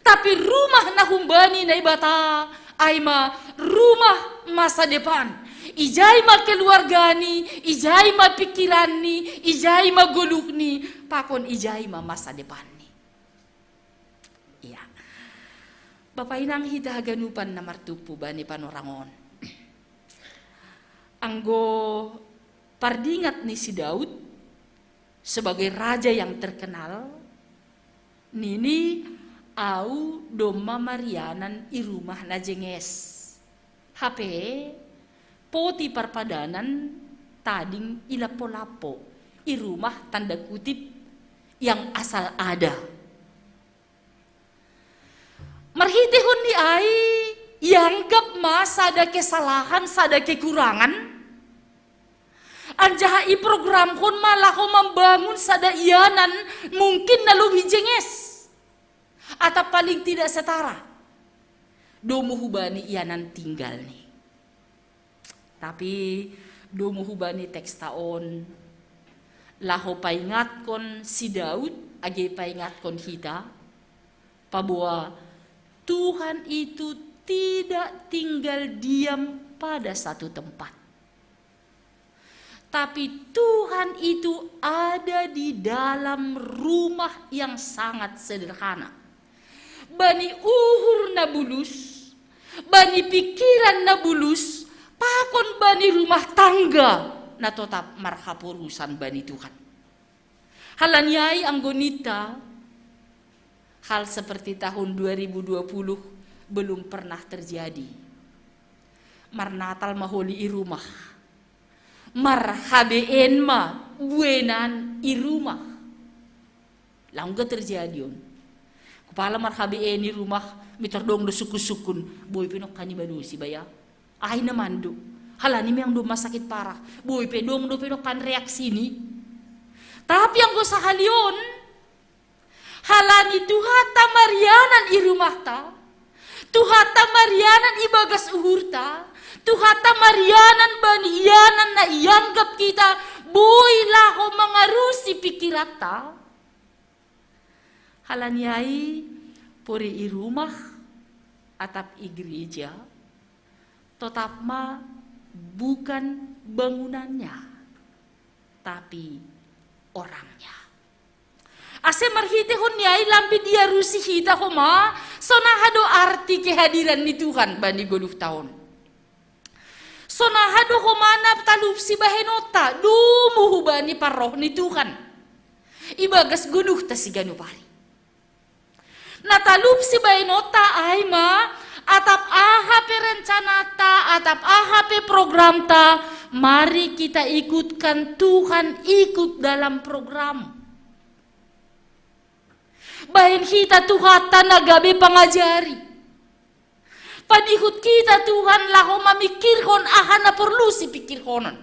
tapi rumah na humbani Naibata ai ma rumah masa depan. Ijai ma keluargani, ijai ma pikiranni, ijai ma goluhni, pakon ijai ma masa depanni. Ia. Bapa inang hita haganupan na martumpu bani panorang on. Anggo pardingat ni si Daud sebagai raja yang terkenal, nini, au domma marianan i rumah na jenges. Hape, poti parpadanan tading i lampo-lampo, i rumah tanda kutip yang asal ada. Marhitehon ni ai, ianggap ma sada kesalahan, sada kekurangan, anjaha iprogramhon ma laho mambangun sada ianan mungkin na lobi jenges, atap paling tidak setara domu hubani ianan tinggalni. Tapi domu hubani teksta on, laho paingatkon si Daud, age paingatkon hita, paboa Tuhan itu tidak tinggal diam pada satu tempat. Tapi Tuhan itu ada di dalam rumah yang sangat sederhana. Bani uhur na bulus, bani pikiran na bulus, pakon bani rumah tangga na totap marhaporusan bani Tuhan. Halani ai anggo ninta, hal seperti tahun dua ribu dua puluh belum pernah terjadi. Marnatal ma holi i rumah. Mar-H B N ma buenan i rumah. Laung ga terjadi on. Kupala marhabi'en i rumah, mitordong do sukun-sukun, boi pe nongkan i balusi baya. Ai na mando. Halani meang do masakit parah. Boi pe dong dope nongkan reaksini. Tapi anggo sahali on, halani Tuhanta marianan i rumahta, Tuhanta marianan i bagas uhurta, Tuhanta marianan bani ianan na ianggap hita boi laho mangarusi pikiranta. Halani ai, pori i rumah atap i gereja, totap ma bukan bangunannya, tapi orangnya. Ase marhitehon ni ai lambin diarusi hita homa, sonaha do arti kehadiran ni Tuhan bani goluhta on. Sonaha do homa na talup sibahenonta, domu hubani parroh ni Tuhan. Ibagas goluhta siganup ari. Na talup sibahenonta ai ma, atap aha pe rencanata, atap aha pe programta, mari kita ikutkan Tuhan ikut dalam program. Bahen hita Tuhanta na gabe pangajari. Padihut hita Tuhan laho mamikirhon aha na porlu sipikirhonon.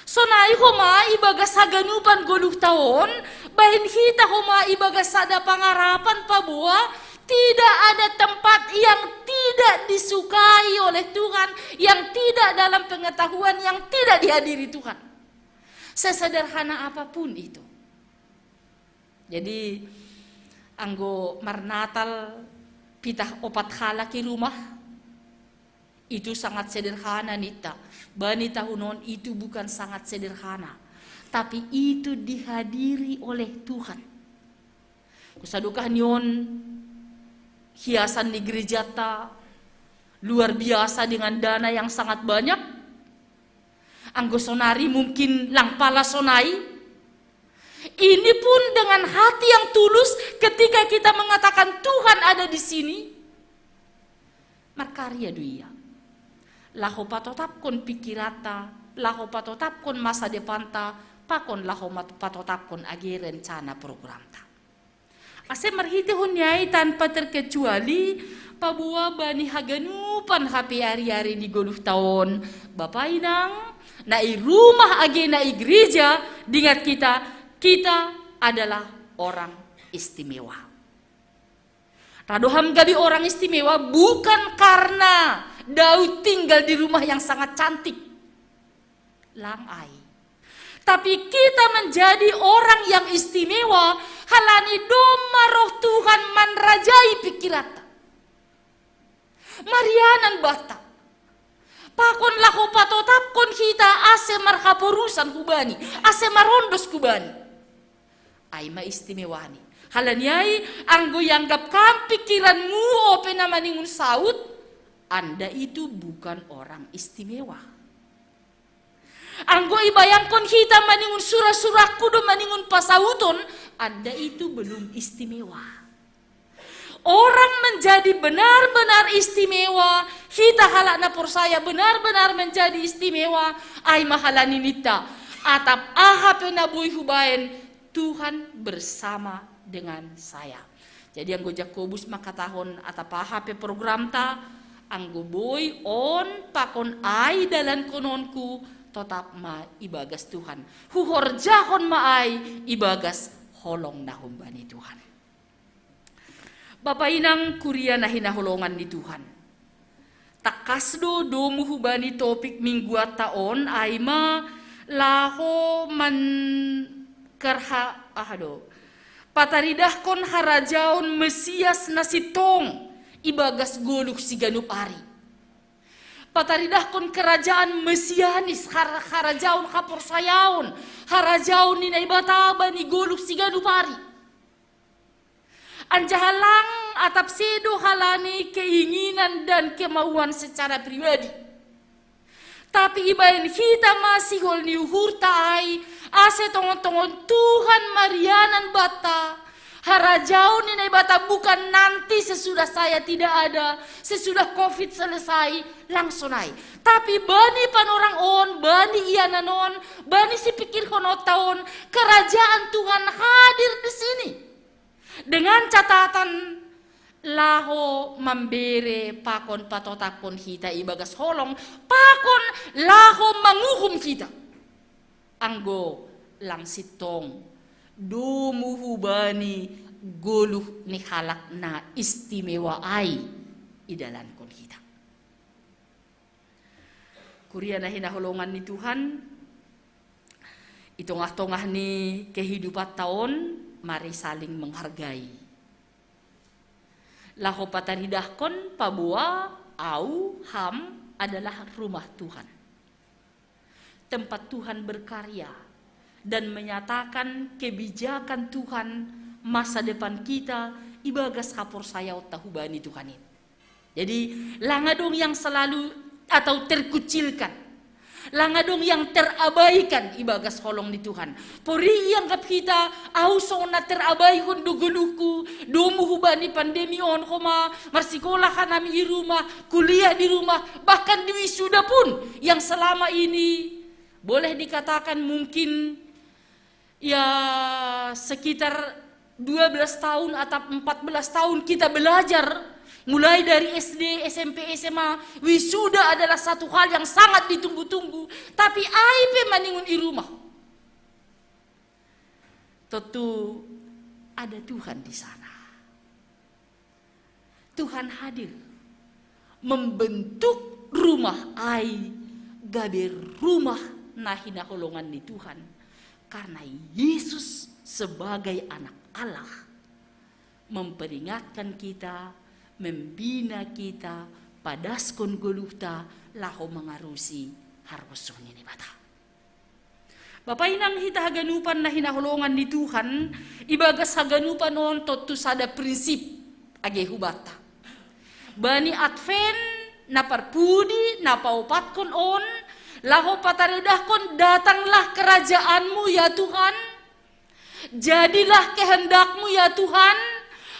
Sonai homa ibagas haganupan goluhta on, bahen hita homa ibagas sada pangarapan paboa, tidak ada tempat yang tidak disukai oleh Tuhan, yang tidak dalam pengetahuan, yang tidak dihadiri Tuhan. Sesederhana apapun itu. Jadi, anggo marnatal pitah opat halak i rumah, itu sangat sederhana ninta. Bani tahun on itu bukan sangat sederhana, tapi itu dihadiri oleh Tuhan. Kusadokah ni on hiasan ni gerejata luar biasa dengan dana yang sangat banyak. Anggo sonari mungkin lang pala sonai. Ini pun dengan hati yang tulus ketika kita mengatakan Tuhan ada di sini. Markarya do ia. Laho patotapkon pikiranta, laho patotapkon masa depanta, pakon laho mat-, patotapkon age rencana programta. Ase marhitehon ni ai tanpa terkecuali, paboa bani haganupan hape ari-ari ni goluhta on, bapa inang, na i rumah age na i gereja, dingat kita, kita adalah orang istimewa. Rado ham gabe orang istimewa bukan karena Daud tinggal di rumah yang sangat cantik. Lang ai. Tapi kita menjadi orang yang istimewa, halani domma roh Tuhan manrajai pikiranta. Marianan banta. Pakon laho patotapkon hita ase marhaporusan hubani, ase marondos hubani. Ai ma istimewani. Halani ai, anggo ianggap kam pikiranmu ope na maningon saut, Anda itu bukan orang istimewa. Anggo ibayangkon hita maningon sura-suraku do maningon pasauton, Anda itu belum istimewa. Orang menjadi benar-benar istimewa, hita halak na porsaya benar-benar menjadi istimewa, ai ma halani ninta, atap aha pe na boi hubaen, Tuhan bersama dengan saya. Jadi anggo Jakobus mangkatahon, atap aha pe programta, anggo boi on pakon ai dalankononku, totap ma ibagas Tuhan. Huhorjahon ma ai ibagas holong na humbani Tuhan. Bapa inang kuria na hinaholongan ni Tuhan. Tangkas do domu hubani topik mingguanta on, ai ma laho man-, kerha-, aha do, pataridahkon harajaon Mesias na sintong ibagas goluh siganup ari. Pataridahkon kerajaan Mesianis, har-, harajaon haporsayaon, harajaon ni Naibata bani goluh siganup ari. Anjaha lang atap sedo halani keinginan dan kemauan secara pribadi. Tapi ibaen hita ma sihol ni uhurta ai, ase tongon-tongon Tuhan marianan banta, Harajaon ni Naibata bukan nanti sesudah saya tidak ada, sesudah covid selesai, langsung naik. Tapi bani panorang on, bani iananon, bani sipikir honotaon, kerajaan Tuhan hadir di sini. Dengan catatan laho mambere pakon patotapkon hita ibagas holong, pakon laho manguhum hita. Anggo lang sintong, domu hubani goluh ni halak na istimewa ai idalankon hita. Kuria na hinaholongan ni Tuhan, i tongah-tongah ni kehidupanta on mari saling menghargai. Laho pataridahkon paboa au, ham adalah rumah Tuhan. Tempat Tuhan berkarya dan menyatakan kebijakan Tuhan, masa depan kita ibagas haporsayaonta hubani Tuhan i. Jadi, lang adong yang selalu atau terkucilkan. Lang adong yang terabaikan ibagas holong ni Tuhan. Pori ianggap hita, au songon na terabaihon do goluhku, domu hubani pandemi on, homa marsikola hanami i rumah, kuliah di rumah, bahkan di wisuda pun yang selama ini boleh dikatakan mungkin ya sekitar dua belas tahun atau empat belas tahun kita belajar, mulai dari S D, S M P, S M A, wisuda adalah satu hal yang sangat ditunggu-tunggu. Tapi ai pe maningon i rumah. Tentu ada Tuhan di sana. Tuhan hadir membentuk rumah ai gabe rumah na hinaholongan ni Tuhan. Karena Yesus sebagai anak Allah memperingatkan kita, membina kita, padaskon goluhta laho mangarusi harus ni Naibata. Bapa inang hita haganupan na hinaholongan ni Tuhan, ibagas haganupan on tontu sada prinsip age hubanta. Bani Advent na parpudi na paopatkon on, laho pataridahkon datanglah kerajaanmu ya Tuhan, jadilah kehendakmu ya Tuhan,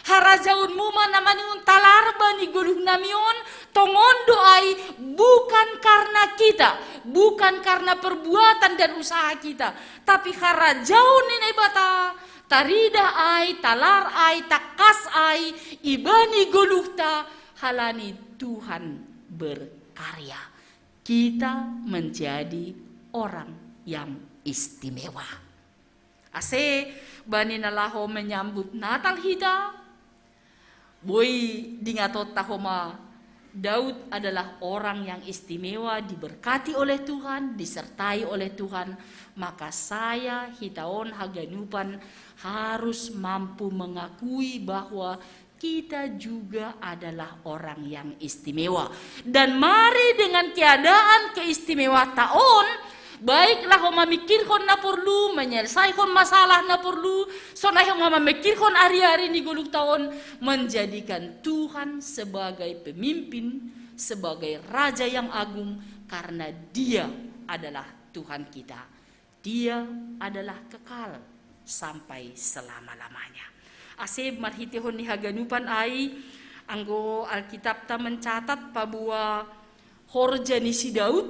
harajaonmu ma na maningon talar bani goluhnami on, tongon do ai bukan karena kita, bukan karena perbuatan dan usaha kita, tapi harajaon ni Naibata, taridah ai, talar ai, tangkas ai, ibani goluhta, halani Tuhan berkarya. Kita menjadi orang yang istimewa. Ase bani na laho menyambut Natal hita, boi diingatonta homa, Daud adalah orang yang istimewa, diberkati oleh Tuhan, disertai oleh Tuhan. Maka saya, hita on haganupan harus mampu mengakui bahwa kita juga adalah orang yang istimewa. Dan mari dengan keadaan keistimewaanta on, baik laho mamikirhon na porlu, menyelesaikan masalah na porlu, sonai homa mamikirhon ari-ari ni goluhta on, menjadikan Tuhan sebagai pemimpin, sebagai Raja yang Agung, karena Dia adalah Tuhan kita. Dia adalah kekal sampai selama-lamanya. Ase marhitehon ni haganupan ai, anggo Alkitabta mencatat paboa horja ni si Daud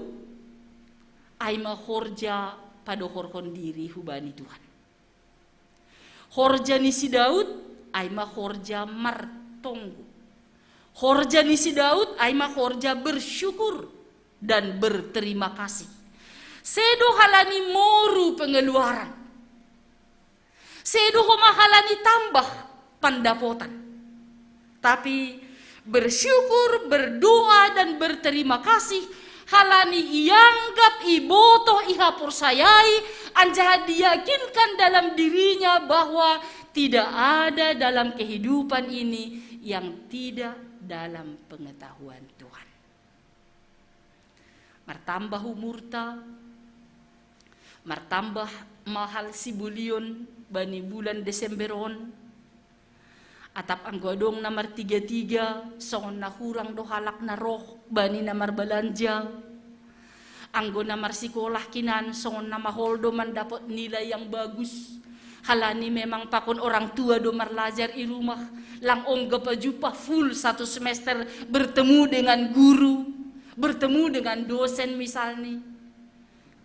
ai ma horja padohorhon diri hubani Tuhan. Horja ni si Daud ai ma horja martonggo. Horja ni si Daud ai ma horja bersyukur dan berterima kasih. Sedo halani moru pengeluaran. Sedo homa halani tambah pandapotan. Tapi bersyukur, berdoa, dan berterima kasih halani ianggap, ibotoh, ihaporsayai, anjaha diyakinkan dalam dirinya bahwa tidak ada dalam kehidupan ini yang tidak dalam pengetahuan Tuhan. Martambah umurta, martambah ma hal sibolion bani bulan Desember on. Atap anggo adong na martiga-tiga, songon na hurang do halak na roh bani na marbalanja. Anggo na marsikolah hinan, songon na mahol do mandapot nilai yang bagus. Halani memang pakon orang tua do marlajar i rumah, lang ongga pa jumpa full satu semester bertemu dengan guru, bertemu dengan dosen misalnya.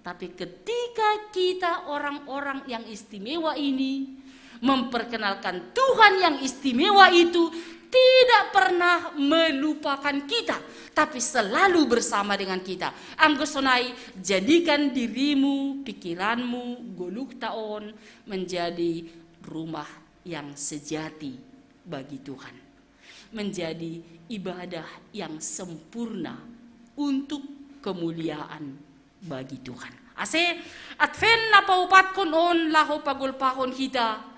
Tapi ketika kita orang-orang yang istimewa ini memperkenalkan Tuhan yang istimewa itu, tidak pernah melupakan kita, tapi selalu bersama dengan kita. Anggo sonai, jadikan dirimu, pikiranmu, goluhta on menjadi rumah yang sejati bagi Tuhan, menjadi ibadah yang sempurna untuk kemuliaan bagi Tuhan. Ase, Advent na paupatkon on laho pagolpahon hita,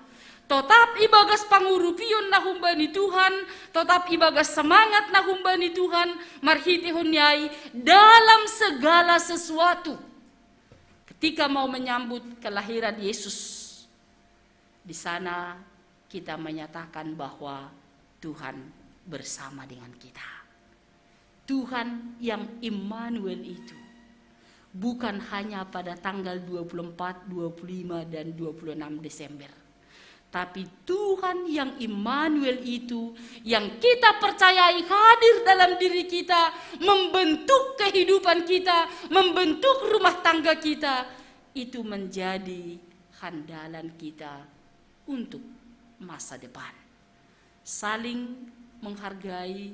totap ibagas pangurupion na humbani Tuhan, totap ibagas semangat na humbani Tuhan, marhitehon ni ai dalam segala sesuatu. Ketika mau menyambut kelahiran Yesus, di sana kita menyatakan bahwa Tuhan bersama dengan kita. Tuhan yang Immanuel itu bukan hanya pada tanggal dua puluh empat, dua puluh lima, dan dua puluh enam Desember. Tapi Tuhan yang Immanuel itu, yang kita percayai hadir dalam diri kita, membentuk kehidupan kita, membentuk rumah tangga kita, itu menjadi handalan kita untuk masa depan. Saling menghargai,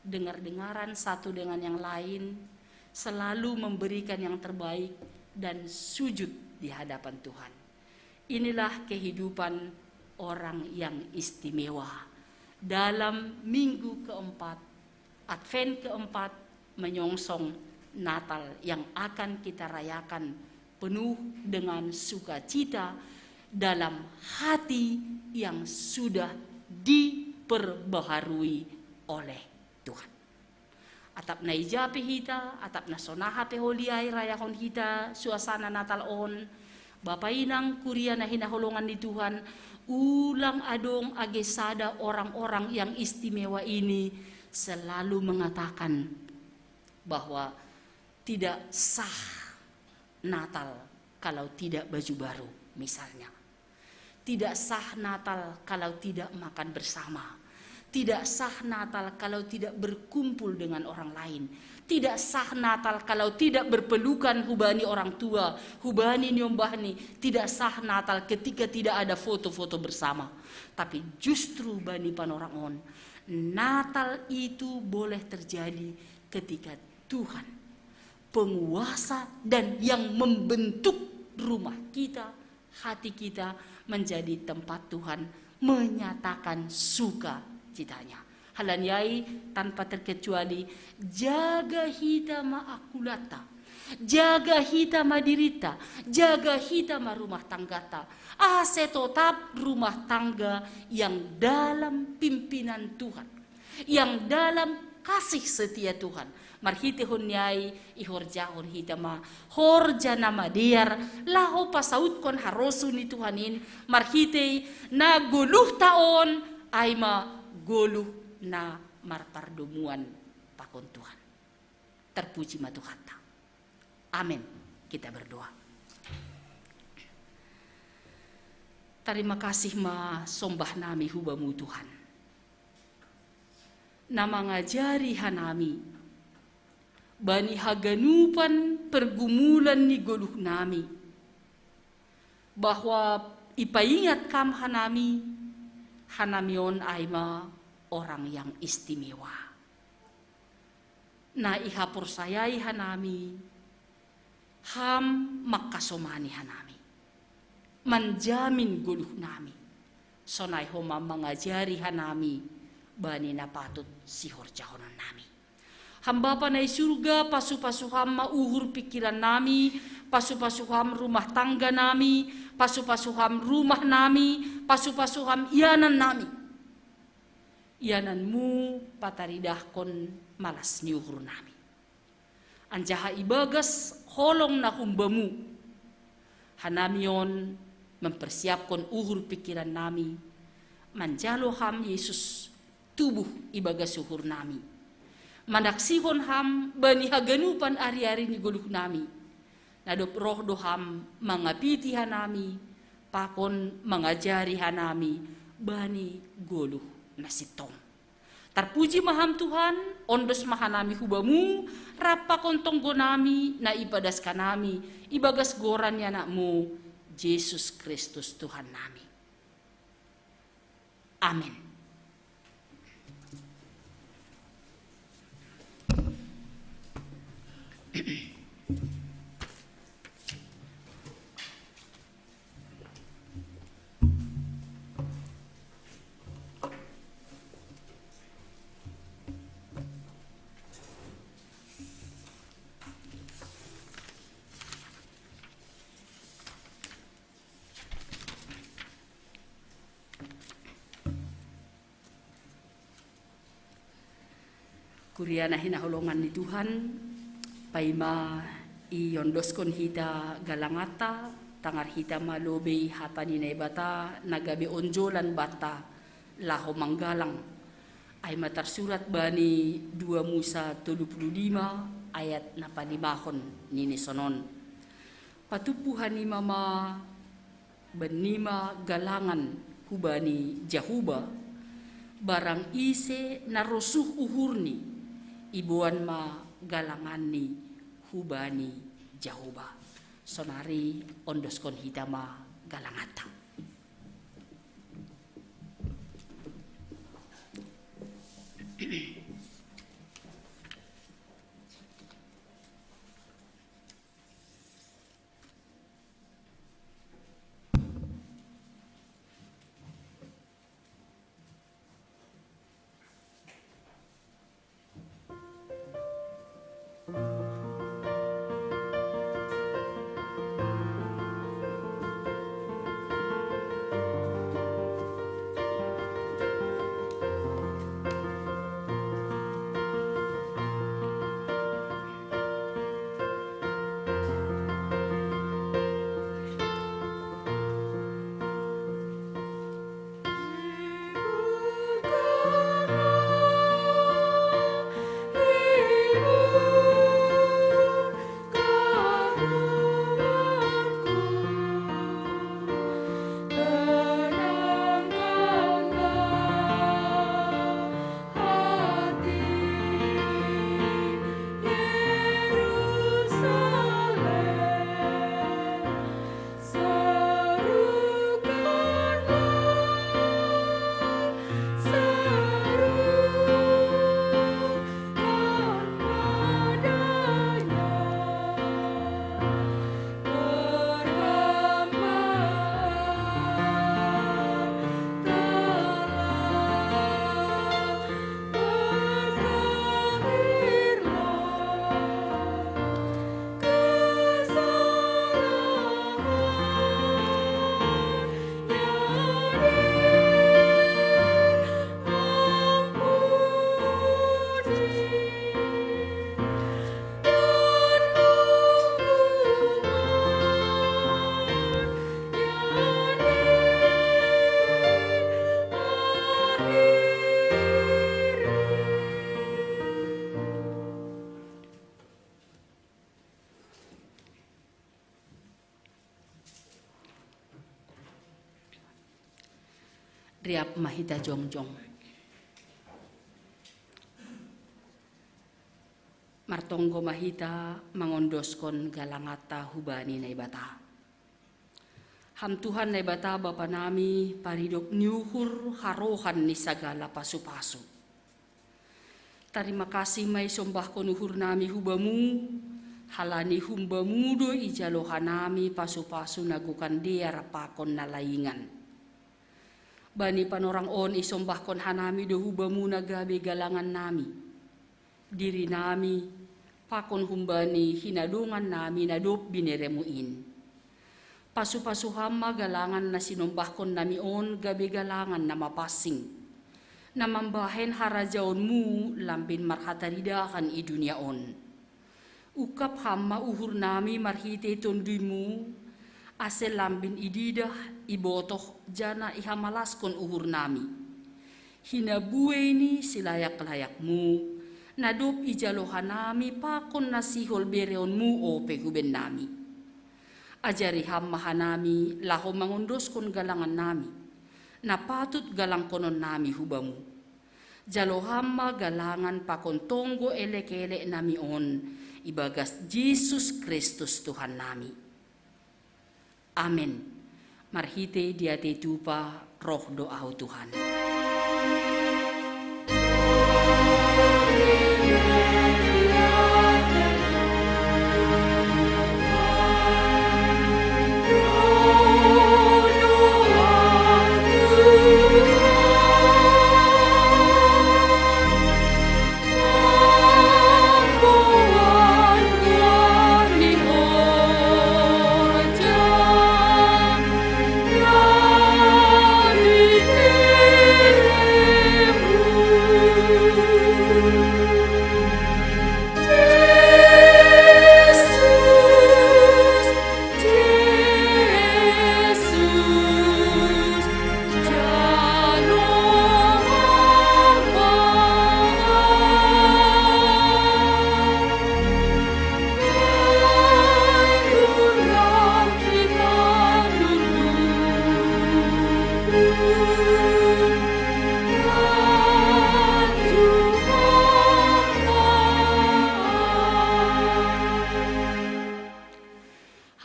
dengar-dengaran satu dengan yang lain, selalu memberikan yang terbaik, dan sujud di hadapan Tuhan. Inilah kehidupan orang yang istimewa dalam minggu keempat, Advent keempat, menyongsong Natal yang akan kita rayakan penuh dengan sukacita dalam hati yang sudah diperbaharui oleh Tuhan. Atap na ija pe hita, atap na sonaha pe holiai rayahon hita suasana Natal on, Bapa inang kuria na hinaholongan ni Tuhan, ulang adong age sada orang-orang yang istimewa ini selalu mengatakan bahwa tidak sah Natal kalau tidak baju baru, misalnya. Tidak sah Natal kalau tidak makan bersama. Tidak sah Natal kalau tidak berkumpul dengan orang lain. Tidak sah Natal kalau tidak berpelukan hubani orang tua, hubani niombahni. Tidak sah Natal ketika tidak ada foto-foto bersama. Tapi justru bani panorang on, Natal itu boleh terjadi ketika Tuhan, penguasa dan yang membentuk rumah kita, hati kita, menjadi tempat Tuhan menyatakan sukacitanya. Halani ai, tanpa terkecuali, jaga hita ma angkulanta, jaga hita ma dirita, jaga hita ma rumah tanggata, ase totap rumah tangga yang dalam pimpinan Tuhan, yang dalam kasih setia Tuhan. Marhitehon ni ai, ihorjahon hita ma horja na madear, laho pasautkon harosuh ni Tuhan in, marhitei na goluhta on, ai ma goluh na marpardomuan pakon Tuhan. Terpuji ma Tuhanta. Amin. Kita berdoa. Tarima kasih ma sombah nami hu Bamu, Tuhan, na mangajari hanami bani haganupan pergumulan ni goluh nami, bahwa ipaingat Kam hanami, hanami on ai ma orang yang istimewa. Na ihaporsayai hanami, Ham mangkasomani hanami, manjamin goluh nami, sonai Ho ma mangajari hanami bani na patut sihorjahonon nami. Ham Bapa na i surga, pasu-pasu Ham ma uhur pingkiran nami, pasu-pasu Ham rumah tangga nami, pasu-pasu Ham rumah nami, pasu-pasu Ham ianan nami. Iananmu pataridahkon malas ni uhur nami. Anjaha ibagas holong na humbamu, hanami on mempersiapkon uhur pingkiran nami, manjalo Ham Yesus tubuh ibagas uhur nami, manaksihon Ham bani haganupan ari-ari ni goluh nami. Na dob roh do Ham mangapiti hanami, pakon mangajari hanami bani goluh na sintong. Tarpuji ma Ham Tuhan, ondos ma hanami hu Bamu, rap pakon tonggo nami na ipadas hanami ibagas goran ni Anak-Mu, Jesus Kristus Tuhan nami. Amin. Kuria na hinaholongan ni Tuhan, paima iondoskon hita galanganta, tangar hita ma lobei hata ni Naibata na gabe onjolan banta laho manggalang. Ai ma tarsurat bani dua Musa tolu pulu lima ayat na palimahon, nini sonon: Patumpu hanima ma bannima galangan hubani Jahowa, barang ise na rosuh uhurni, iboan ma galanganni hubani Jahowa. Sonari ondoskon hita ma galanganta. Riap ma hita jongjong. Martonggo ma hita mangondoskon galanganta hubani Naibata. Ham Tuhan Naibata Bapa nami, paridop ni uhur harohan ni sagala pasupasu. Tarima kasih ma isombahkon uhur nami hu Bamu, halani hum Bamu do ijalo hanami pasupasu na gokan dear pakon na laingan. Bani panorang on isombahkon hanami do hu Bamu na gabe galangan nami, diri nami, pakon humbani hinadongan nami na dob binereMu in. Pasupasu Ham ma galangan na sinombahkon nami on gabe galangan na mapansing, na mambahen harajaonMu lambin marhataridahan i dunia on. Ungkap Ham ma uhur nami marhitei TonduyMu, ase lambin ididah, ibotoh, janah ihamalaskon uhur nami. Hinabuei ni silayak-layakMu, na dob ijalo hanami pakon na sihol bereonMu ope hu bennami. Ajari Ham ma hanami laho mangondoskon galangannami, na patut galangkononnami hu Bamu. Jalo Ham ma galangan pakon tonggo elek-eleknami on, ibagas Jesus Kristus Tuhannami. Amen. Marhite diatei tupa roh do ahu Tuhan.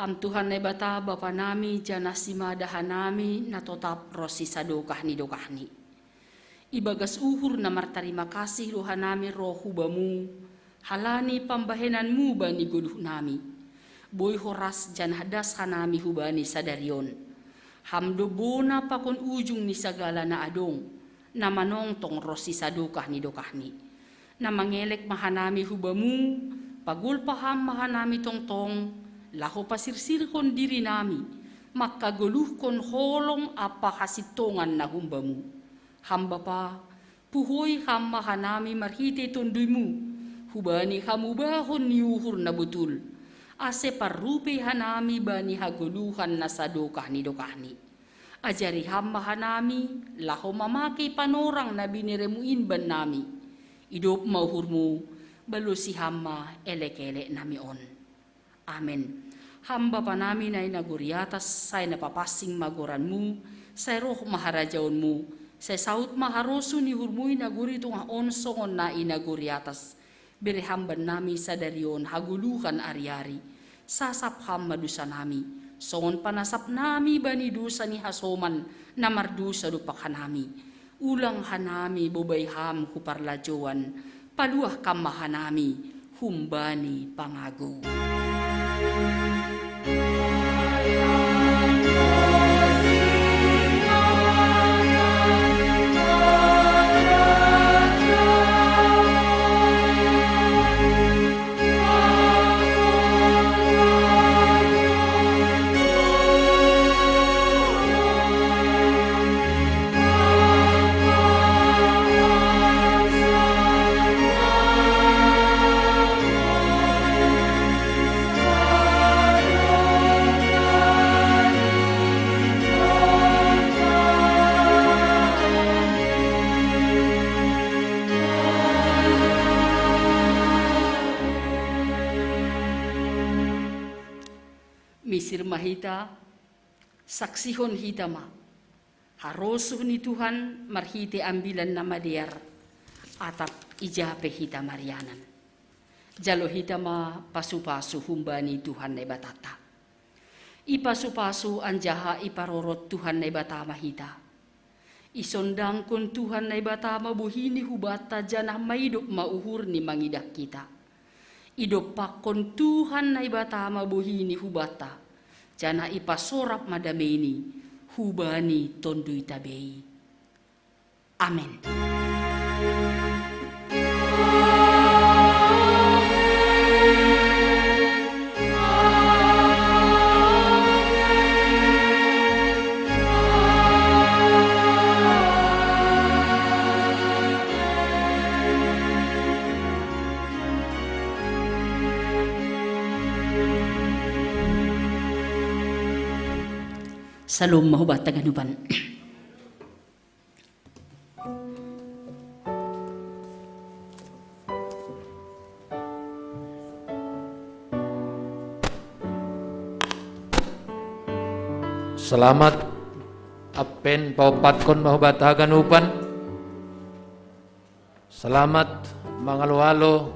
Ham Tuhan Naibata Bapa nami, janah simada hanami na totap ronsi sadokah ni dokahni. Ibagas uhur na martarima kasih do hanami ro hu Bamu, halani pambahenanMu bani goluhnami. Boi horas janah das hanami hubani sadari on. Ham do bona pakon ujung ni sagala na adong, na manongtong ronsi sadokah ni dokahni. Na mangelek ma hanami hu Bamu, pagolpa Ham ma hanami tongtong, laho pasirsirhon dirinami, mangkagoluhkon holong ampa hasintongan na humbaMu. Ham Bapa, puhoi Ham ma hanami marhitei TonduyMu, hubani hamubahon ni uhur na botul, ase parrupei hanami bani hagoluhan na sadokah ni dokahni. Ajari Ham ma hanami, laho mamakei panorang na binereMu in bannami. Idop ma uhurMu, balosi Ham ma elek-eleknami on. Amen. Ham Bapa nami na i nagori atas, sai na papansing ma goranMu, sai roh ma harajaonMu, sai saut ma harosuh ni uhurMu i nagori tongah on songon na i nagori atas. Bere Ham bannami sadari on hagoluhan ari-ari. Sasap Ham ma dosanami, songon panasapnami bani dosa ni hasoman na mardosa dompak hanami. Ulang hanami bobai Ham hu parlajouan, paluah Kam ma hanami humbani pangagou. Misir ma hita, saksihon hita ma harosuh ni Tuhan marhitei Ambilan Namadear, atap ija pe hita marianan. Jalo hita ma pasupasu humbani Tuhan Naibatanta. Ipasupasu anjaha iparorot Tuhan Naibata ma hita. Isondangkon Tuhan Naibata ma bohiNi hubanta janah maidop ma uhurNi mangidah hita. Idompakkon Tuhan Naibata ma bohiNi hubanta, janah ipasorap ma dameiNi hubani tonduyta bei. Amen. Salom ma hubanta ganupan. Selamat apen paopatkon ma hubata haganupan. Selamat mangalo-alo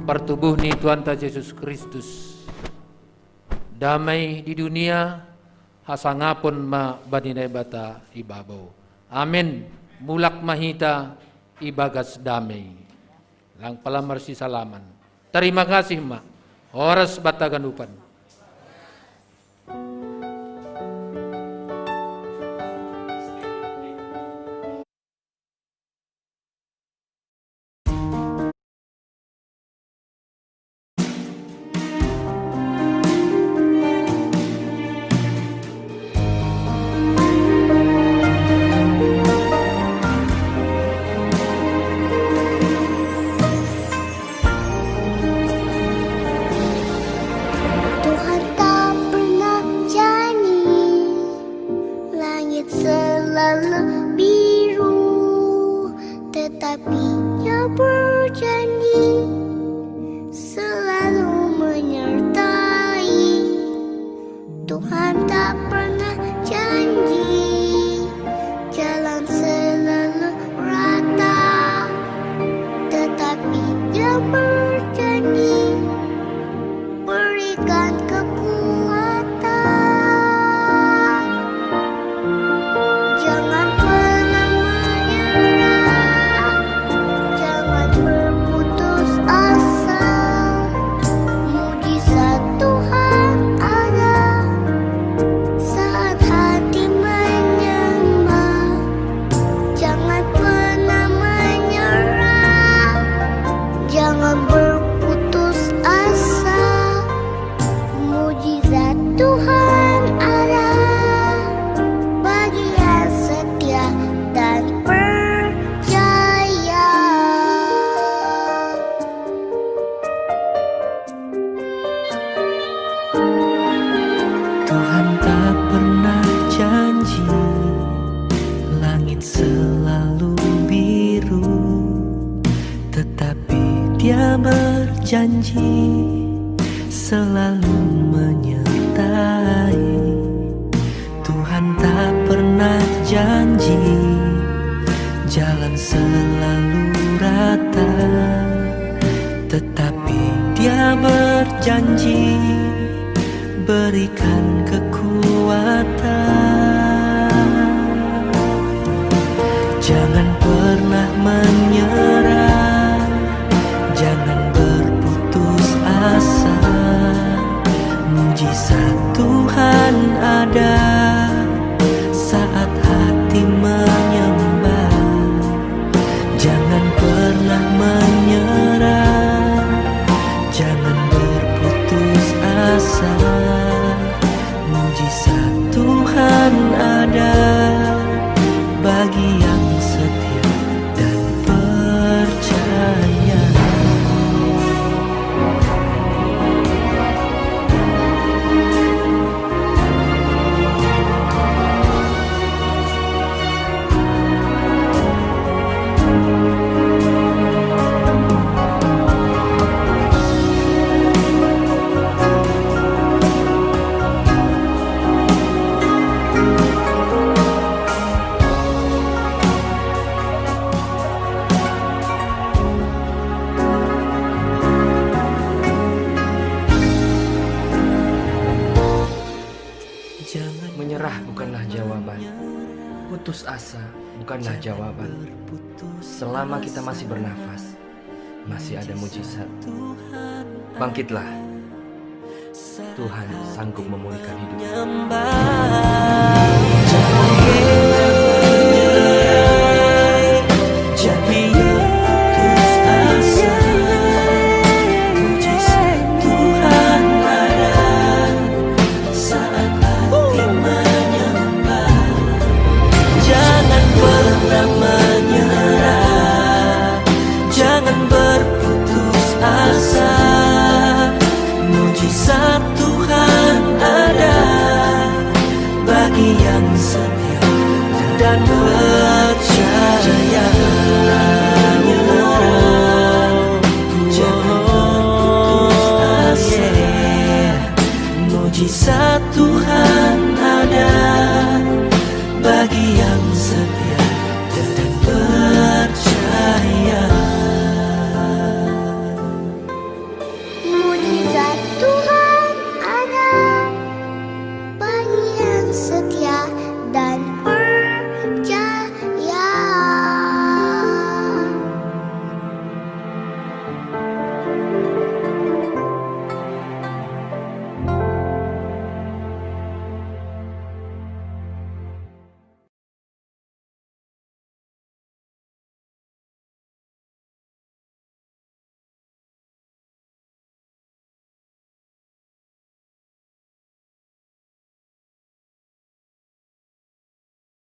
partubuh ni Tuhanta Jesus Kristus. Damai di dunia, hasangapon ma bani Naibata i babou. Amen. Mulak ma hita ibagas damai. Lang pala marsisalaman. Tarima kasih ma. Horas banta haganupan. Tuhan tak pernah janji langit selalu biru, tetapi Dia berjanji selalu menyertai. Tuhan tak pernah janji jalan selalu rata, tetapi Dia berjanji berikan kekuatan. Jangan pernah menyerah, jangan berputus asa. Mujizat Tuhan ada saat hati menyembah. Jangan pernah menyerah, jangan berputus asa. Mujizat Tuhan ada bagi yang setia dan percaya. Tuhan tak pernah janji langit selalu biru, tetapi Dia berjanji selalu menyertai. Tuhan tak pernah janji jalan selalu rata, tetapi Dia berjanji berikan kekuatan. Jangan pernah menyerah, jangan berputus asa. Mujizat Tuhan ada saat hati menyembah. Jangan pernah menyerah, jangan berputus asa. Mujizat Tuhan ada bagi yang setia dan percaya. Menyerah bukanlah jawaban. Putus asa bukanlah jawaban. Selama kita masih bernafas, masih ada mujizat. Bangkitlah. Tuhan sanggup memulihkan hidup. Jangan putus asa, mujizat Tuhan ada saat hati menyembah. Jangan pernah menyerah, jangan berputus asa. Mujizat Tuhan ada bagi yang setia dan percaya. Jangan putus asa. Mujizat Tuhan